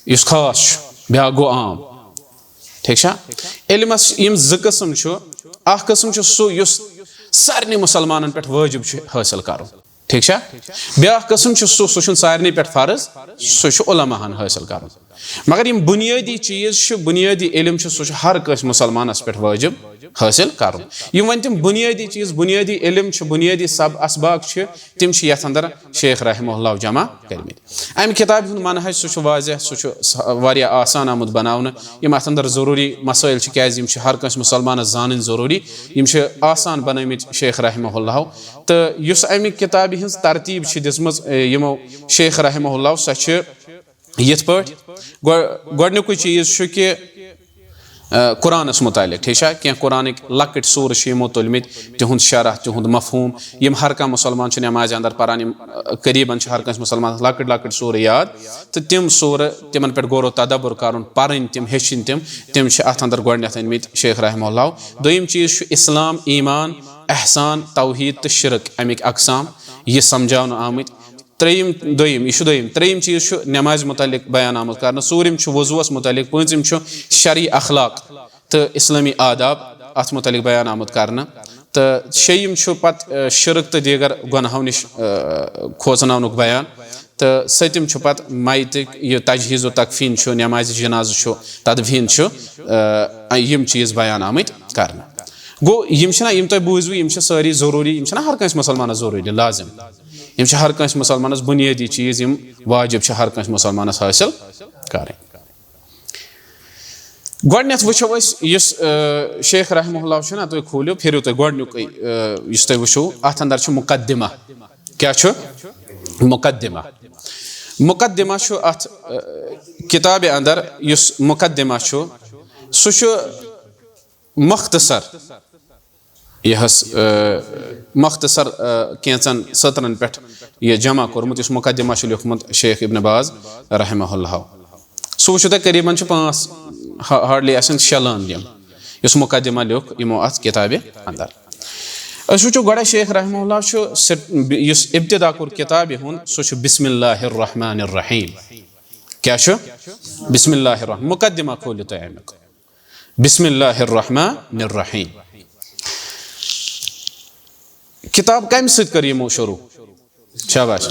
یُس خاص چھُ، بیٛاکھ گوٚو عام۔ ٹھیٖک چھا؟ علمس یِم زٕ قٕسم چھُ، اکھ قٕسم چھُ سُہ یُس سارنٕے مُسلمانن پٮ۪ٹھ وٲجِب چھُ حٲصِل کرُن۔ ٹھیٖک چھا؟ بیٛاکھ قٕسم چھُ سُہ، سُہ چھُنہٕ سارنٕے پٮ۪ٹھ فرض، سُہ چھُ علماہن حٲصِل کرُن۔ مگر یِم بُنیٲدی چیٖز چھِ، بُنیٲدی علم چھُ، سُہ چھُ ہر کٲنٛسہِ مُسلمانس پٮ۪ٹھ وٲجِب حٲصِل کرُن۔ یِم وۄنۍ تِم بُنیٲدی چیٖز، بُنیٲدی علم چھِ، بُنیٲدی سب اسباق چھِ، تِم چھِ یتھ اندر شیخ رحمہ اللہ جمع کٔرمٕتۍ۔ امہِ کتابہِ ہُنٛد منہج سُہ چھُ واضح، سُہ چھُ س-، واریاہ آسان آمُت بناونہٕ۔ یِم اتھ اندر ضروٗری مسٲیل چھِ، کیازِ یِم چھِ ہر کٲنٛسہِ مُسلمانس زانٕنۍ ضروٗری، یِم چھِ آسان بنٲومٕتۍ شیخ رحمہ اللہ۔ تہٕ یُس امہِ کتابہِ ہٕنٛز ترتیٖب چھِ دِژمٕژ، اے، یِمو شیخ رحمہ اللہ، سۄ چھِ یِتھ پٲٹھۍ، گۄ-، گۄڈٕنیُکُے چیٖز چھُ کہِ، آ، قرآنس متعلق، ٹھیٖک چھا؟ کینٛہہ قرآنٕکۍ لۄکٕٹۍ سورٕ چھِ یِمو تُلمٕتۍ، تِہُنٛد شرح، تِہُنٛد مفہوٗم، یِم ہر کانٛہہ مُسلمان چھُ نٮ۪مازِ اندر پران، یِم، آ، قریباً چھِ ہر کٲنٛسہِ مُسلمانس لۄکٕٹۍ لۄکٕٹۍ سورٕ یاد، تہٕ تِم سورٕ، تِمن پٮ۪ٹھ غور و تدبر کرُن، پرٕنۍ تِم، ہیٚچھِنۍ تِم، تِم چھِ اتھ اندر گۄڈٕنیتھ أنمٕتۍ شیخ رحمہ اللہ۔ دوٚیِم چیٖز چھُ اسلام، ایمان، احسان، توحید تہٕ شرک، امِکۍ اقسام، یہِ سمجھاونہٕ آمٕتۍ۔ ترٛیٚیِم، دوٚیِم، یہِ چھُ دوٚیِم۔ ترٛیٚیِم چیٖز چھُ نٮ۪مازِ مُتعلِق بیان آمُت کرنہٕ۔ ژوٗرِم چھُ وضوٗوَس مُتعلِق۔ پوٗنٛژِم چھُ شرعی اخلاق تہٕ اِسلٲمی آداب اَتھ مُتعلِق بیان آمُت کرنہٕ۔ تہٕ شیٚیِم چھُ پتہٕ، آ، شرک تہٕ دیٖگر گۄناہو نِش، آ، کھوژناونُک بیان۔ تہٕ سٔتِم چھُ پتہٕ میتٕکۍ یہِ تجہیٖز و تکفیٖن چھُ، نٮ۪مازِ جنازٕ چھُ، تدفیٖن چھُ، آ، یِم چیٖز بیان آمٕتۍ کرنہٕ۔ گوٚو، یِم چھِنہ، یِم تۄہہِ بوٗزوٕ، یِم چھِ سٲری ضروٗری، یِم چھِنہ ہر کٲنٛسہِ مُسلمانس ضروٗری، لازم۔ یِم چھِ ہر کٲنٛسہِ مُسلمانس بُنیٲدی چیٖز، یِم واجب چھِ ہر کٲنٛسہِ مُسلمانس حٲصِل کرٕنۍ۔ گۄڈٕنٮ۪تھ وٕچھو أسۍ یُس، آ، شیخ رحمہ اللہ چھُ نہ، تُہۍ کھوٗلِو، پھِرِو تُہۍ گۄڈٕنیُکُے، آ، یُس تُہۍ وٕچھِو، اَتھ اندر چھُ مقدمہ۔ کیٛاہ چھُ؟ مقدمہ۔ مقدمہ چھُ اَتھ، آ، کِتابہِ اندر، یُس مقدمہ چھُ، سُہ چھُ مختصر، یہِ حظ، آ، مختصر، آ، کینٛژن سطرن پٮ۪ٹھ یہِ جمع کوٚرمُت، یُس مقدمہ چھُ لیوٗکھمُت شیخ ابن باز رحمہ اللہ۔ سُہ وٕچھِو تُہۍ، قریباً چھِ پانٛژھ، ہا-، hardly آسن شےٚ لٲنۍ یِم، یُس مقدمہ لیوٗکھ یِمو اَتھ کِتابہِ اندر۔ أسۍ وٕچھو گۄڈَے، شیخ رحمہ اللہ چھُ سِٹ-، یُس ابتدا کوٚر کِتابہِ ہُنٛد، سُہ چھُ بسم اللہ الرحمن الرحیم۔ کیٛاہ چھُ؟ بسم اللہ الرحمن، مقدمہ کھوٗلِو تُہۍ اَمیُک۔ بسم اللہ الرحمن الرحیم۔ کتاب کمہِ سۭتۍ کٔر یِمو شروٗع؟ شاباش۔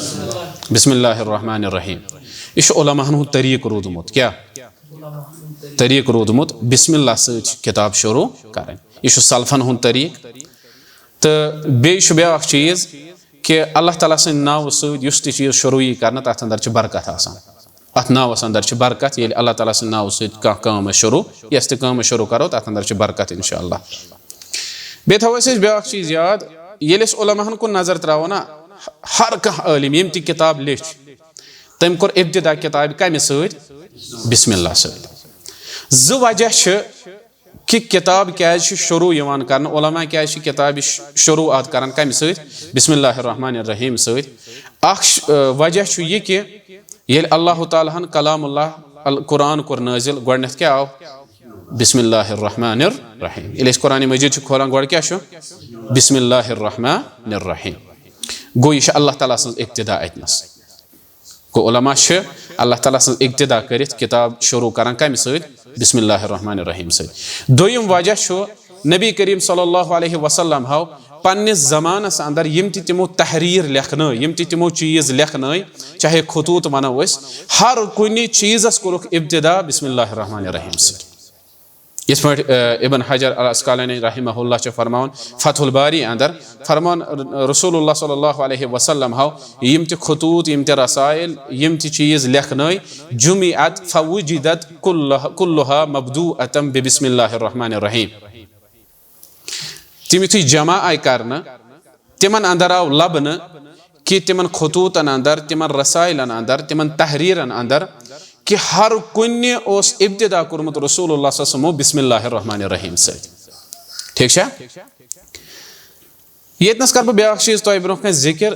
بسم اللہ الرحمن الرحیم۔ یہِ چھُ علماہن ہُنٛد طریٖقہٕ روٗدمُت۔ کیٛاہ؟ طریٖقہٕ روٗدمُت بسم اللہ سۭتۍ چھِ کتاب شروٗع کرٕنۍ۔ یہِ چھُ سلفن ہُنٛد طریٖقہٕ۔ تہٕ بیٚیہِ چھُ بیٛاکھ چیٖز کہِ اللہ تعالیٰ سٕنٛدِ ناوٕ سۭتۍ یُس تہِ چیٖز شروٗع یی کرنہٕ، تتھ اندر چھِ برکت آسان۔ اتھ ناوس اندر چھِ برکت، ییٚلہِ اللہ تعالیٰ سٕنٛدِ ناوٕ سۭتۍ کانٛہہ کٲم أسۍ شروٗع، یۄس تہِ کٲم أسۍ شروٗع کرو، تتھ اندر چھِ برکت انشاءاللہ۔ بیٚیہِ تھاوو أسۍ، أسۍ بیٛاکھ چیٖز یاد، ییٚلہِ أسۍ علماہن کُن نظر تراوو نا، ہر کانٛہہ عٲلِم ییٚمۍ تہِ کتاب لیٚچھ، تٔمۍ کوٚر ابتدا کتابہِ کمہِ سۭتۍ؟ بسم اللہ سۭتۍ۔ زٕ وجہ چھِ کہِ کتاب کیازِ چھِ شروٗع یِوان کرنہٕ، علماء کیازِ چھِ کتابہِ ش-، شروٗعات کران کمہِ سۭتۍ؟ بسم اللہ الرحمن الرحیم سۭتۍ۔ اکھ ش-، آ، وجہ چھُ یہِ کہِ ییٚلہِ اللہ تعالیٰ ہن کلام اللہ ال-، قرآن کوٚر نٲزِل، گۄڈٕنٮ۪تھ کیٛاہ آو؟ بسم اللہ الرحمن الرحیم۔ ییٚلہِ أسۍ قرآن مجید چھِ کھولان، گۄڈٕ کیٛاہ چھُ؟ بسم اللہ الرحمن الرحیم۔ گوٚو، یہِ چھِ اللہ تعالیٰ سٕنٛز ابتدا اتنس۔ گوٚو، علماء چھِ اللہ تعالیٰ سٕنٛز ابتدا کٔرِتھ کتاب شروٗع کران کمہِ سۭتۍ؟ بسم اللہ الرحمن الرحیم سۭتۍ۔ دوٚیِم وجہ چھُ، نبی کریم صلی اللہ علیہ وسلم ہو پننِس زمانس اندر یِم تہِ تِمو تحریر لیکھنٲے، یِم تہِ تِمو چیٖز لیکھنٲے، چاہے خطوط ونو أسۍ، ہر کُنہِ چیٖزس کوٚرُکھ ابتدا بسم اللہ الرحمن الرحیم سۭتۍ۔ یِتھ پٲٹھۍ، آ، ابن حجر العسقلانی رحمہ اللہ چھِ فرماوان فتح الباری اندر، فرمان رسول اللہ صلی اللہ علیہ وسلم ہو یِم تہِ خطوط، یِم تہِ رسائل، یِم تہِ چیٖز لیکھنٲے، جمعت فوجدت کلہ-، کلہا مبدوءة ببسم اللہ الرحمن الرحیم۔ تِم یُتھُے جمع آیہِ کرنہٕ، تِمن اندر آو لبنہٕ کہِ تِمن خطوطن اندر، تِمن رسائلن اندر، تِمن تحریرن اندر کہِ ہر کُنہِ اوس ابتدا کوٚرمُت رسول اللہ صلی اللہ علیہ وسلمو بسم اللہ الرحمن الرحیم سۭتۍ۔ ٹھیٖک چھا؟ ییٚتنس کرٕ بہٕ بیٛاکھ چیٖز تۄہہِ برٛونٛہہ کنہِ ذِکِر۔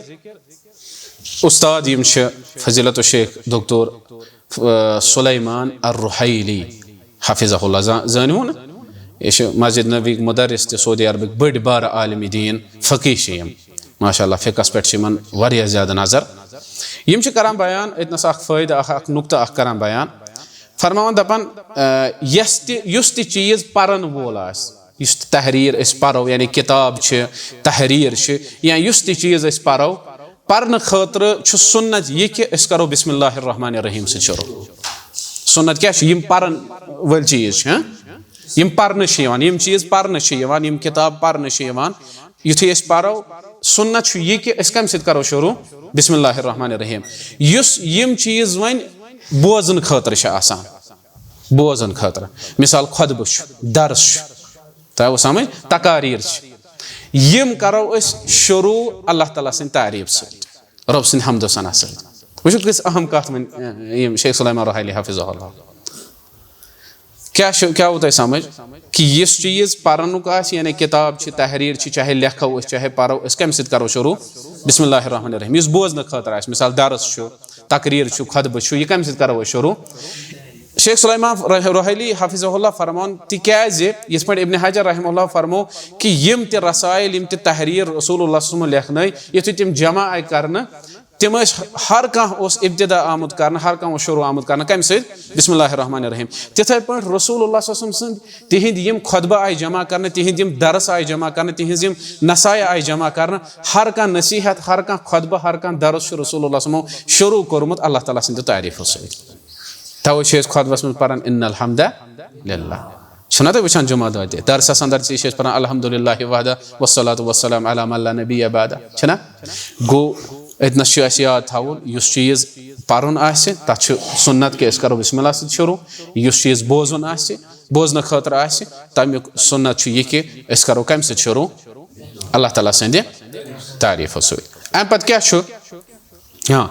استاد یِم چھِ فضیلت الشیخ دکتور، آ، سلیمان الرحیلی حفظہ اللہ، زا-، زٲنِو نہٕ؟ یہِ چھِ مسجد نبوی مدرس تہِ، سعودی عربٕکۍ بٔڑۍ بارٕ عالمِ دیٖن، فقیح چھِ یِم۔ ماشاء اللہ، فقہس پٮ۪ٹھ چھِ یِمن واریاہ زیادٕ نظر۔ یِم چھِ کران بیان أتنَس اکھ فٲیدٕ اکھ، اکھ نُقطہٕ اکھ کران بیان۔ فرماوان دپان، آ، یس تہِ، یُس تہِ چیٖز پرن وول آسہِ، یُس تہِ تحریر أسۍ پرو، یعنی کتاب چھِ، تحریر چھِ، یا یُس تہِ چیٖز أسۍ پرو، پرنہٕ خٲطرٕ چھُ سُنت یہِ کہِ أسۍ کرو بسم اللہ الرحمن الرحیم سۭتۍ شروع۔ سُنت کیٛاہ چھُ؟ یِم پرن وٲلۍ چیٖز چھِ، ہاں؟ یِم پرنہٕ چھِ یِوان، یِم چیٖز پرنہٕ چھِ یِوان، یِم کِتاب پرنہٕ چھِ یِوان، یُتھُے أسۍ پرو، سُنت چھُ یہِ کہِ أسۍ کَمہِ سۭتۍ کرو شروع؟ بسم اللہ الرحمن الرحیم۔ یُس یِم چیٖز وۄنۍ بوزنہٕ خٲطرٕ چھِ آسان، بوزن خٲطرٕ، مثال، خطبہٕ چھُ، درس چھُ، تۄہہِ آوٕ سمجھ؟ تقاریر چھِ، یِم کرو أسۍ شروع اللہ تعالیٰ سٕنٛدِ تعریٖف سۭتۍ، رۄب سٕنٛدِ حمد و ثنا سۭتۍ۔ وٕچھِو، کۭژ اہم کتھ وۄنۍ، یِم شیخ سلیمان رحالی حفظہ اللہ۔ کیٛاہ چھُ، کیٛاہ آوٕ تۄہہِ سمجھ؟ کہِ یُس چیٖز پرنُک آسہِ، یعنی کتاب چھِ، تحریر چھِ، چاہے لیکھو أسۍ، چاہے پرو أسۍ، کمہِ سۭتۍ کرو شروع؟ بسم اللہ الرحمن الرحیم۔ یُس بوزنہٕ خٲطرٕ آسہِ، مثال، درس چھُ، تقریر چھُ، خطبہٕ چھُ، یہِ کمہِ سۭتۍ کرو أسۍ شروع؟ شیخ سلیمان رح-، رحیلی حفظہ اللہ فرمان، تِکیازِ یِتھ پٲٹھۍ ابن حجر رحمہ اللہ فرمو کہِ یِم تہِ رسائل، یِم تہِ تحریر رسول اللہ صلی اللہ علیہ وسلم لیکھنٲے، یُتھُے تِم جمع آیہِ کرنہٕ، تِم ٲسۍ، ہر کانٛہہ اوس ابتدا آمُت کرنہٕ، ہر کانٛہہ اوس شروع آمُت کرنہٕ۔ کمہِ سۭتۍ؟ بسم اللہ الرحمن الرحیم۔ تِتھے پٲٹھۍ رسول اللہ صلی اللہ علیہ وسلم سٕنٛدۍ، تِہنٛدۍ یِم خطبہٕ آیہِ جمع کرنہٕ، تِہنٛدۍ یِم درس آیہِ جمع کرنہٕ، تِہنٛز یِم نصایح آیہِ جمع کرنہٕ، ہر کانٛہہ نصیحت، ہر کانٛہہ خطبہٕ، ہر کانٛہہ درس چھُ رسول اللہ صلی اللہ علیہ وسلمو شروع کوٚرمُت اللہ تعالیٰ سٕنٛدِ تعریٖفہٕ سۭتۍ۔ توے چھِ أسۍ خطبس منٛز پران ان الحمد للہ۔ چھِو نا تُہۍ وٕچھان جمعہ دۄہ تہِ درسس اندر تہِ چھِ أسۍ پران الحمد للہ وحدہ والصلاۃ والسلام علی من لا نبی بعدہ، چھِ نا؟ گوٚو، أتنَس چھُ اَسہِ یاد تھاوُن، یُس چیٖز پَرُن آسہِ، تَتھ چھُ سُنت کہِ أسۍ کَرو بسم اللہ سۭتۍ شروع۔ یُس چیٖز بوزُن آسہِ، بوزنہٕ خٲطرٕ آسہِ، تَمیُک سُنت چھُ یہِ کہِ أسۍ کَرو کَمہِ سۭتۍ شروع؟ اللہ تعالیٰ سٕنٛدِ تعریٖفہٕ سۭتۍ۔ اَمہِ پَتہٕ کیٛاہ چھُ؟ ہاں۔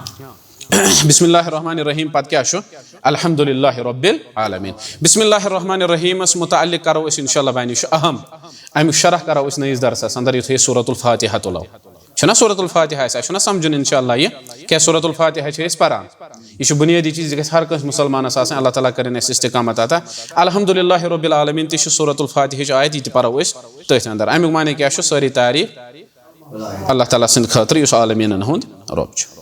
بسم اللہ الرحمن الرحیم پَتہٕ کیٛاہ چھُ؟ الحمد للہ رب العالمین۔ بسم اللہ الرحمن الرحیمس متعلق کرو أسۍ انشاءاللہ بیان، یہِ چھُ اہم۔ اَمیُک شرح کرو أسۍ نٔیِس درسس اندر، یُتھُے أسۍ سورۃ الفاتحہ تُلو۔ چھُنہ سورۃ الفاتحہ اَسہِ، اَسہِ چھُنہ سمجھُن انشاءاللہ یہِ، کیٛاہ سورۃ الفاتحہ چھِ أسۍ پران۔ یہِ چھُ بُنیٲدی چیٖز، یہِ گژھِ ہر کٲنٛسہِ مُسلمانس آسٕنۍ۔ اللہ تعالیٰ کٔرِنۍ اَسہِ استقامت عطا۔ الحمد للہ رب العالمین تہِ چھِ سورۃ الفاتحہ ہٕچ آیت، یہِ تہِ پرو أسۍ تٔتھۍ اندر۔ اَمیُک معنی کیٛاہ چھُ؟ سٲری تعریٖف اللہ تعالیٰ سٕنٛدِ خٲطرٕ، یُس عالمیٖنَن ہُنٛد رۄب چھُ۔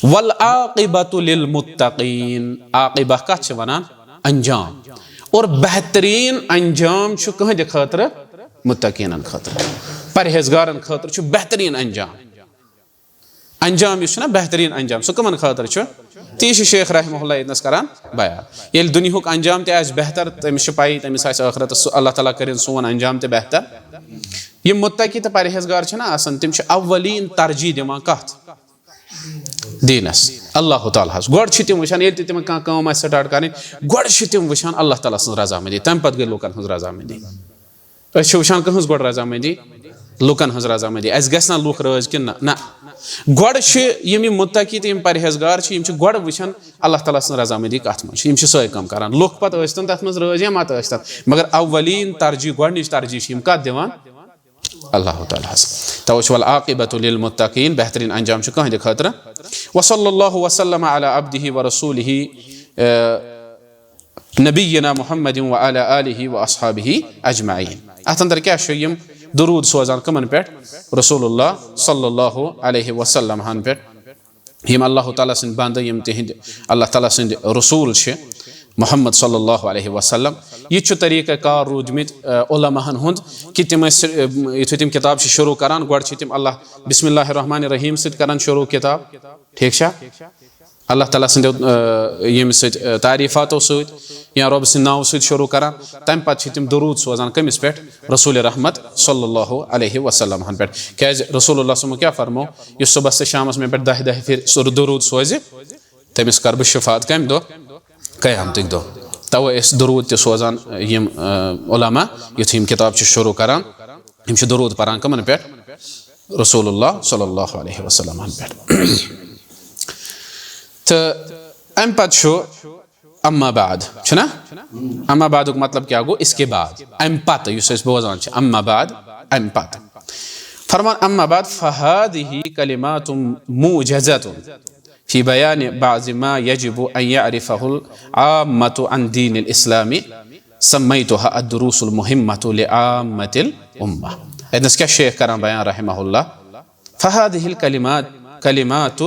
والعاقبۃ للمتقین، عاقبہ کَتھ چھِ وَنان؟ انجام۔ اور بہتریٖن انجام چھُ کٕہٕنٛدِ خٲطرٕ؟ متقیٖنَن خٲطرٕ، پرہیزگارَن خٲطرٕ چھُ بہتریٖن انجام۔ انجام یُس چھُنہ بہتریٖن انجام، سُہ کٕمَن خٲطرٕ چھُ؟ تی چھُ شیخ رحمہ اللہ ییٚتنَس کران بیان۔ ییٚلہِ دُنیہُک انجام تہِ آسہِ بہتر، تٔمِس چھِ پَیی، تٔمِس آسہِ ٲخرتَس، سُہ، اللہ تعالیٰ کٔرِن سون انجام تہِ بہتر۔ یِم متقی تہٕ پرہیزگار چھِنہ آسان، تِم چھِ اولین ترجیح دِوان کَتھ؟ دیٖنَس، اللہ تعالیٰ ہَس۔ گۄڈٕ چھِ تِم وٕچھان، ییٚلہِ تہِ تِمَن کانٛہہ کٲم آسہِ سٹارٹ کَرٕنۍ، گۄڈٕ چھِ تِم وٕچھان اللہ تعالیٰ سٕنٛز رضامندی، تَمہِ پَتہٕ گٔے لُکَن ہٕنٛز رضامندی۔ أسۍ چھِ وٕچھان کٕہٕنٛز گۄڈٕ رضامندی؟ لُکَن ہٕنٛز رضامندی۔ اَسہِ گژھِ نہ لُکھ رٲضۍ کِنہٕ نہ؟ نہ۔ گۄڈٕ چھِ یِم، یِم متقی تہٕ یِم پرہیزگار چھِ، یِم چھِ گۄڈٕ وٕچھان اللہ تعالیٰ سٕنٛز رضامندی کَتھ منٛز چھِ۔ یِم چھِ سۄے کٲم کَران۔ لُکھ پَتہٕ ٲسۍتَن تَتھ منٛز رٲضۍ یا مَتہٕ ٲسۍتَن، مگر اولین ترجیح، گۄڈٕنِچ ترجیح چھِ یِم کَتھ دِوان؟ اللہ تعالیٰ ہَس۔ توے چھُ والعاقبۃ للمتقین، بہتریٖن انجام چھُ کٕہٕنٛدِ خٲطرٕ۔ وصلی اللہ وسلم علی عبدہ ورسولہ، نبینا محمد وعلی آلہ واصحابہ اجمعین۔ اتھ اندر کیٛاہ چھُ؟ یِم درود سوزان کٕمن پٮ۪ٹھ؟ رسول اللہ صلی اللہ علیہ وسلم ہن پٮ۪ٹھ۔ یِم اللہ تعالیٰ سٕنٛدۍ بندٕ، یِم تِہنٛدۍ اللہ تعالیٰ سٕنٛدۍ رسول چھِ، محمد صلی اللہ علیہ وسلم۔ یہِ چھُ طریقہ کار روٗدمُت، آ، علماہن ہُنٛد کہِ تِم ٲسۍ، آ، یُتھُے تِم کِتاب چھِ شروع کران، گۄڈٕ چھِ تِم اللہ، بسم اللہ الرحمن الرحیم سۭتۍ کران شروع کِتاب، ٹھیٖک چھا؟ اللہ تعالیٰ سٕنٛدیو، آ، ییٚمہِ سۭتۍ، آ، تعریٖفاتو سۭتۍ یا رۄب سٕنٛدِ ناوٕ سۭتۍ شروع کران۔ تَمہِ پتہٕ چھِ تِم درود سوزان کٔمِس پٮ۪ٹھ؟ رسول رحمت صلی اللہ علیہ وسلم ہن پٮ۪ٹھ۔ کیٛازِ رسول اللہ صلی اللہ علیہ وسلم کیٛاہ فرمو؟ یُس صُبحس تہٕ شامس مےٚ پٮ۪ٹھ دَہہِ دَہہِ پھِرِ سُہ درود سوزِ، تٔمِس کرٕ بہٕ شفاعت کَمہِ دۄہ؟ قیامتٕکۍ دۄہ۔ توے ٲسۍ درود تہِ سوزان یِم، آ، علماء، یُتھُے یِم کِتاب چھِ شروع کران، یِم چھِ درود پران کٕمن پٮ۪ٹھ؟ رسول اللہ صلی اللہ علیہ وسلم ہن پٮ۪ٹھ۔ تہٕ اَمہِ پتہٕ چھُ اما بعد، چھُنہ؟ اما بعدُک مطلب کیٛاہ گوٚو؟ اس کے بعد، اَمہِ پتہٕ یُس أسۍ بوزان چھِ، اما بعد، اَمہِ پتہٕ۔ فرمان، اما بعد، فهذه كلمات موجزة في بيان بعض ما يجب ان يعرفه العامة عن دين الاسلام، سميتها الدروس المهمة لعامة الامة. اتنس کیا شیخ کران بیان رحمہ اللہ؟ فهذه الكلمات كلمات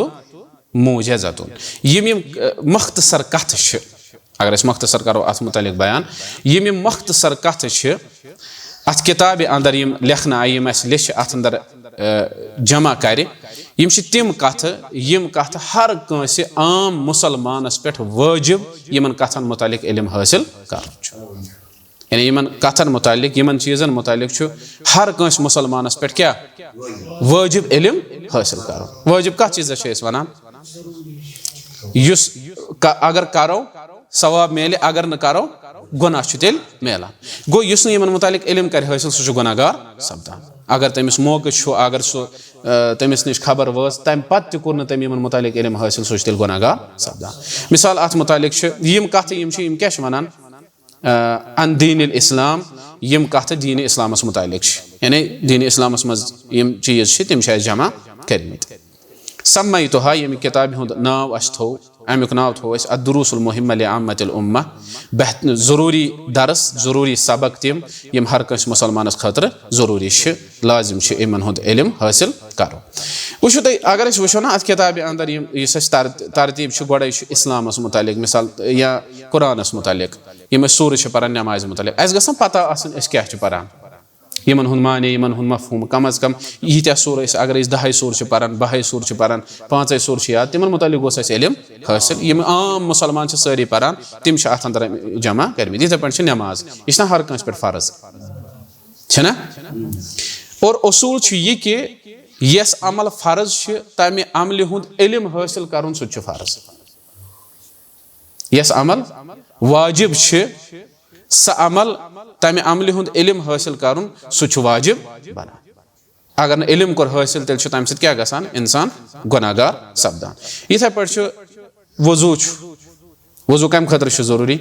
موجزة۔ یم یم مختصر کتھ چھ، اگر أسۍ مختصر کرو اتھ متعلق بیان، یم یم مختصر کتھ چھ اتھ کتابہِ اندر، یم لیکھنہٕ آیہِ، یم اسہِ لیچھِ اتھ اندر، جمع کرِ، یم چھ تم کتھ، یم کتھ ہر کٲنسہِ عام مسلمانس پٮ۪ٹھ واجب، یمن کتھن متعلق علم حٲصل کرُن چھُ۔ یعنی یمن کتھن متعلق، یمن چیزن متعلق چھُ ہر کٲنسہِ مسلمانس پٮ۪ٹھ کیا؟ واجب علم حٲصل کرُن۔ واجب کتھ چیزس چھِ أسۍ ونان؟ یُس ک-، اگر کرو، ثواب میلہِ، اگر نہٕ کرو، گۄناہ چھُ تیٚلہِ میلان۔ گوٚو، یُس نہٕ یِمن متعلق علم کرِ حٲصِل، سُہ چھُ گۄناہ گار سپدان۔ اگر تٔمِس موقعہٕ چھُ، اگر سُہ، آ، تٔمِس نِش خبر وٲژ، تَمہِ پتہٕ تہِ کوٚر نہٕ تٔمۍ یِمن متعلق علم حٲصِل، سُہ چھُ تیٚلہِ گۄناہ گار سپدان۔ مثال اَتھ متعلق چھِ یِم کتھٕ، یِم چھِ، یِم کیٛاہ چھِ وَنان؟ آ، عن دین الاسلام، یِم کتھٕ دیٖنِ اسلامس متعلق چھِ، یعنی دیٖنِ اسلامس منٛز یِم چیٖز چھِ، تِم چھِ اَسہِ جمع کٔرمٕتۍ۔ سمیتہا، ییٚمہِ کِتابہِ ہُنٛد ناو اَسہِ تھوٚو، اَمیُک ناو تھوٚو اَسہِ الدروس المہمہ لعامۃ الامہ، بہت-، ضروٗری درس، ضروٗری سبق تِم، یِم ہر کٲنٛسہِ مُسلمانَس خٲطرٕ ضروٗری چھِ، لازم چھِ یِمَن ہُنٛد علم حٲصِل کَرُن۔ وٕچھِو تُہۍ، اگر أسۍ وٕچھو نہ اَتھ کِتابہِ اَندَر یِم، یُس اَسہِ تر-، ترتیٖب چھِ، گۄڈَے چھُ اِسلامَس مُتعلِق، مِثال، یا قرآنَس مُتعلِق، یِم أسۍ سوٗرٕ چھِ پَران نٮ۪مازِ مُتعلِق، اَسہِ گژھِ نہ پَتہ آسٕنۍ أسۍ کیٛاہ چھِ پَران۔ یِمن ہُنٛد معنی، یِمن ہُنٛد مفہوٗم، کم از کم ییٖتیٛاہ سورٕ أسۍ، اگر أسۍ دَہے سورٕ چھِ پَران، بَہے سورٕ چھِ پَران، پانٛژے سورٕ چھِ یاد، تِمن مُتعلِق گوٚژھ اَسہِ علم حٲصِل۔ یِم عام مُسلمان چھِ سٲری پَران، تِم چھِ اَتھ اَندَر جمع کٔرمٕتۍ۔ یِتھَے پٲٹھۍ چھِ نٮ۪ماز، یہِ چھِنہ ہر کٲنٛسہِ پٮ۪ٹھ فرض، چھِنہ؟ اور اصوٗل چھُ یہِ کہِ یَس عمل فرض چھِ، تَمہِ عملہِ ہُنٛد علم حٲصِل کَرُن، سُہ تہِ چھُ فرض۔ یس عمل واجب چھِ، سہ عمل، تمہِ عملہِ ہُنٛد علم حٲصِل کرُن، سُہ چھُ واجب بنان۔ اگر نہٕ علم کوٚر حٲصِل، تیٚلہِ چھُ تمہِ سۭتۍ کیٛاہ گژھان؟ انسان گۄناہ گار سپدان۔ یِتھے پٲٹھۍ چھُ وضوٗ چھُ، وضوٗ کمہِ خٲطرٕ چھُ ضروٗری؟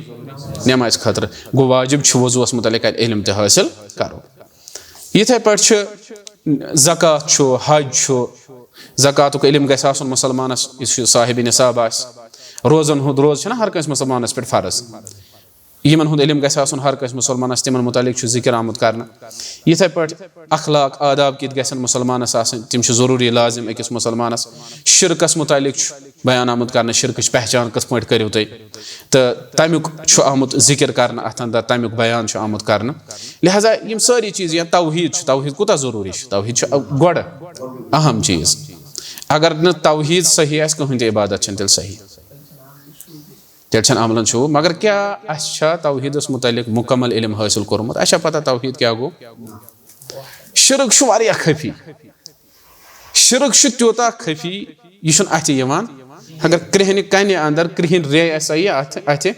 نمازِ خٲطرٕ۔ گوٚو، واجب چھُ وضوٗوس مُتعلق اتہِ علم تہِ حٲصِل کرُن۔ یِتھے پٲٹھۍ چھُ زکوٰۃ چھُ، حج چھُ، زکوٰۃُک علم گژھِ آسُن مُسلمانَس، یُس یہِ صاحبِ نصاب آسہِ۔ روزَن ہُنٛد، روزٕ چھُنہ ہر کٲنٛسہِ مُسلمانَس پٮ۪ٹھ فرض۔ یِمَن ہُنٛد علم گژھِ آسُن ہر کٲنٛسہِ مُسلمانَس، تِمَن مُتعلِق چھُ ذِکِر آمُت کرنہٕ۔ یِتھَے پٲٹھۍ اخلاق، آداب کِتھ گژھن مُسلمانَس آسٕنۍ، تِم چھِ ضروٗری لازم أکِس مُسلمانَس۔ شِرکَس مُتعلِق چھُ بیان آمُت کرنہٕ، شِرکٕچ پہچان کِتھ پٲٹھۍ کٔرِو تُہۍ، تہٕ تَمیُک چھُ آمُت ذِکِر کرنہٕ اَتھ اندر، تَمیُک بیان چھُ آمُت کرنہٕ۔ لہذا یِم سٲری چیٖز، یا توحیٖد چھُ، توحیٖد کوٗتاہ ضروٗری چھُ؟ توحیٖد چھُ گۄڈٕ اہم چیٖز۔ اگر نہٕ توحیٖد صحیح آسہِ، کٕہٕنۍ تہِ عبادت چھَنہٕ تیٚلہِ صحیح، تیٚلہِ چھَنہٕ عملن شوٗب۔ مگر کیٛاہ اَسہِ چھا توحیٖدس مُتعلق مُکمل علم حٲصِل کوٚرمُت؟ اَسہِ چھا پتہ توحیٖد کیٛاہ گوٚو؟ شِرک چھُ واریاہ خفی۔ شِرک چھُ تیوٗتاہ خفی، یہِ چھُنہٕ اَتھِ یِوان۔ اگر کرٛہنہِ کنہِ اندر کرٛہِنۍ رے آسہِ ہا یہِ اَتھِ، اَتھِ،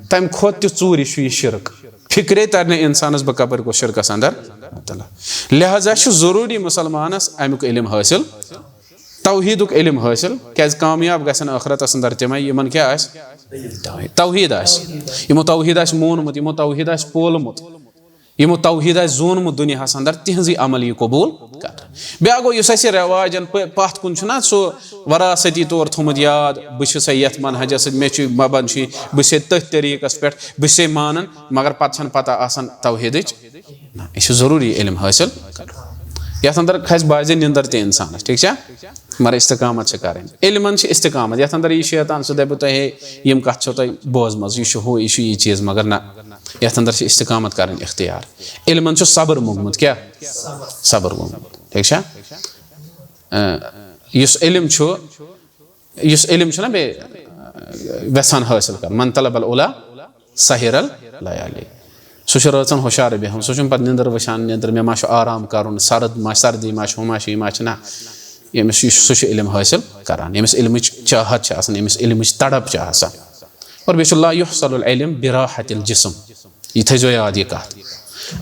تَمہِ کھۄتہٕ تہِ ژوٗرِ چھُ یہِ شِرک۔ فِکرے تَرِ نہٕ اِنسانَس، بہٕ کَپٲرۍ گوٚو شِرکَس اندر مُبتلا۔ لہذا چھُ ضروٗری مُسلمانَس اَمیُک علم حٲصِل، توحیٖدُک علم حٲصِل، کیٛازِ کامیاب گژھن ٲخرتَس اندر تِمَے، یِمَن کیٛاہ آسہِ؟ توحیٖد آسہِ۔ یِمو توحیٖد آسہِ مونمُت، یِمو توحیٖد آسہِ پولمُت۔ یِمو توحیٖد آسہِ زونمُت دُنیاہَس اندر، تِہنٛزٕے عمل یی قبوٗل کرنہٕ۔ بیٛاکھ گوٚو، یُس اَسہِ رٮ۪واجَن پہ-، پَتھ کُن چھُنہ سُہ وراثتی طور تھوٚمُت یاد، بہٕ چھُسے یَتھ منہجَس سۭتۍ، مےٚ چھُ مَبَن چھُ یہِ، بہٕ چھُسے تٔتھۍ طریٖقَس پٮ۪ٹھ، بہٕ چھُسے مانان، مگر پَتہٕ چھَنہٕ پَتہ آسان توحیٖدٕچ۔ نہ، یہِ چھُ ضروٗری علم حٲصِل کرُن۔ یَتھ اندر کھسہِ بازِ نِندر تہِ اِنسانَس، ٹھیٖک چھا؟ مگر استقامت چھِ کرٕنۍ۔ علمن چھِ استقامت۔ یَتھ اندر یہِ شیطان سُہ دَپہِ تۄہہِ، ہے، یِم کَتھ چھو تۄہہِ بوزمژٕ، یہِ چھُ ہُہ، یہِ چھُ یہِ چیٖز، مگر نہ، یَتھ اندر چھِ استقامت کرٕنۍ اختیار۔ علمن چھُ صبر موٚنگمُت۔ کیٛاہ؟ صبر موٚنگمُت۔ ٹھیٖک چھا؟ اۭں، یُس علم چھُ، یُس علم چھُنہ بیٚیہِ، اۭں، یژھان حٲصِل کرُن، من طلب العلا سہر الیالی۔ سُہ چھُ رٲژن ہُشار بیٚہوان، سُہ چھُنہٕ پتہٕ نِندٕر وٕچھان، نِندٕر، مےٚ ما چھُ آرام کرُن، سرد ما، سردی ما چھِ، ہُہ ما چھُ، یہِ ما چھُ، نہ۔ ییٚمِس یہِ، سُہ چھُ علم حٲصِل کران، ییٚمِس علمٕچ چاہت چھِ آسان، ییٚمِس علمٕچ تڑپ چھِ آسان۔ اور بیٚیہِ چھُ لا یحصل العلم براحة الجسم، یہِ تھٲیزیو یاد یہِ کتھ۔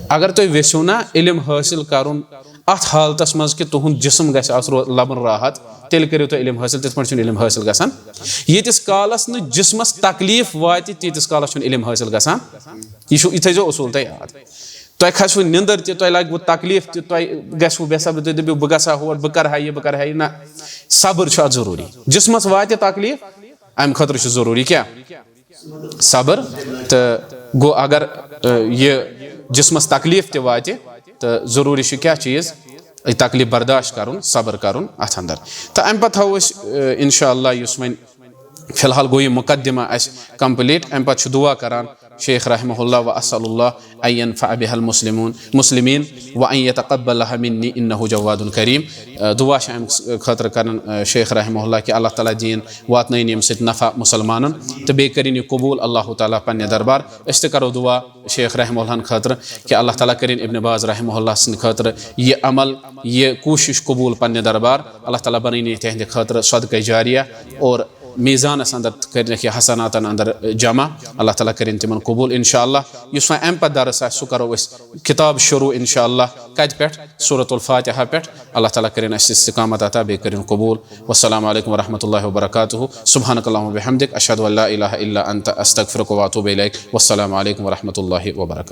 اگر تُہۍ یژھِو نا علم حٲصِل کرُن اتھ حالتس منٛز کہِ تُہُنٛد جسم گژھِ آز رو-، لبُن راحت، تیٚلہِ کٔرِو تُہۍ علم حٲصِل۔ تِتھ پٲٹھۍ چھُنہٕ علم حٲصِل گژھان۔ ییٖتِس کالس نہٕ جسمس تکلیف واتہِ، تیٖتِس کالس چھُنہٕ علم حٲصِل گژھان۔ یہِ چھُ، یہِ تھٲیزیو اصوٗل تُہۍ یاد۔ تۄہہِ کھسوٕ نِندٕر تہِ، تۄہہِ لگوٕ تکلیف تہِ، تۄہہِ گژھوٕ بے صبر، تُہۍ دٔپِو بہٕ گژھٕ ہا ہور، بہٕ کرٕ ہا یہِ، بہٕ کرٕ ہا یہِ۔ نہ، صبر چھُ اتھ ضروٗری۔ جسمس واتہِ تکلیف، امہِ خٲطرٕ چھُ ضروٗری کیٛاہ؟ صبر۔ تہٕ گوٚو اگر، اہ، یہِ جسمس تکلیف تہِ واتہِ، تہٕ ضروٗری چھُ کیٛاہ چیٖز؟ یہِ تکلیف برداشت کرُن، صبر کرُن اتھ اندر۔ تہٕ امہِ پتہٕ تھاوو أسۍ، اہ، انشاءاللہ یُس وۄنۍ فی الحال گوٚو یہِ مقدمہ اسہِ complete، امہِ پتہٕ چھُ دعا کران شیخ رحمہ اللہ، واسال اللہ ان ينفع بها المسلمون مسلمین وان يتقبلها مني انه جواد کریم۔ اہ، دعا چھِ امہِ خٲطرٕ کران، اہ، شیخ رحمہ اللہ کہِ اللہ تعالیٰ دِیِن، واتنٲیِن ییٚمہِ سۭتۍ نفع مسلمانن، تہٕ بیٚیہِ کٔرِن یہِ قبول اللہ تعالیٰ پننہِ دربار۔ أسۍ تہِ کرو دعا شیخ رحمہ اللہ ہن خٲطرٕ کہِ اللہ تعالیٰ کٔرِن ابن باز رحمہ اللہ سٕنٛدِ خٲطرٕ یہِ عمل، یہِ کوٗشش قبول پننہِ دربار۔ اللہ تعالیٰ بنٲیِن یہِ تِہنٛدِ خٲطرٕ صدقہ جاریہ اور میزانس اندر کٔرِنکھ یہِ حسناتن اندر جمع۔ اللہ تعالیٰ کٔرِن تِمن قبول۔ انشاءاللہ یُس وۄنۍ امہِ پتہٕ درس آسہِ، سُہ کرو أسۍ کتاب شروع انشاءاللہ۔ کتہِ پٮ۪ٹھ؟ سورۃ الفاتحہ پٮ۪ٹھ۔ اللہ تعالیٰ کٔرِن اسہِ استقامت عطا، بیٚیہِ کٔرِن قبول۔ والسلام علیکم ورحمۃ اللہ وبرکاتہ۔ سبحانک اللہم وبحمدک، اشہد ان لا الہ الا انت، استغفرک واتوب الیک۔ والسلام علیکم ورحمۃ اللہ وبرکاتہ۔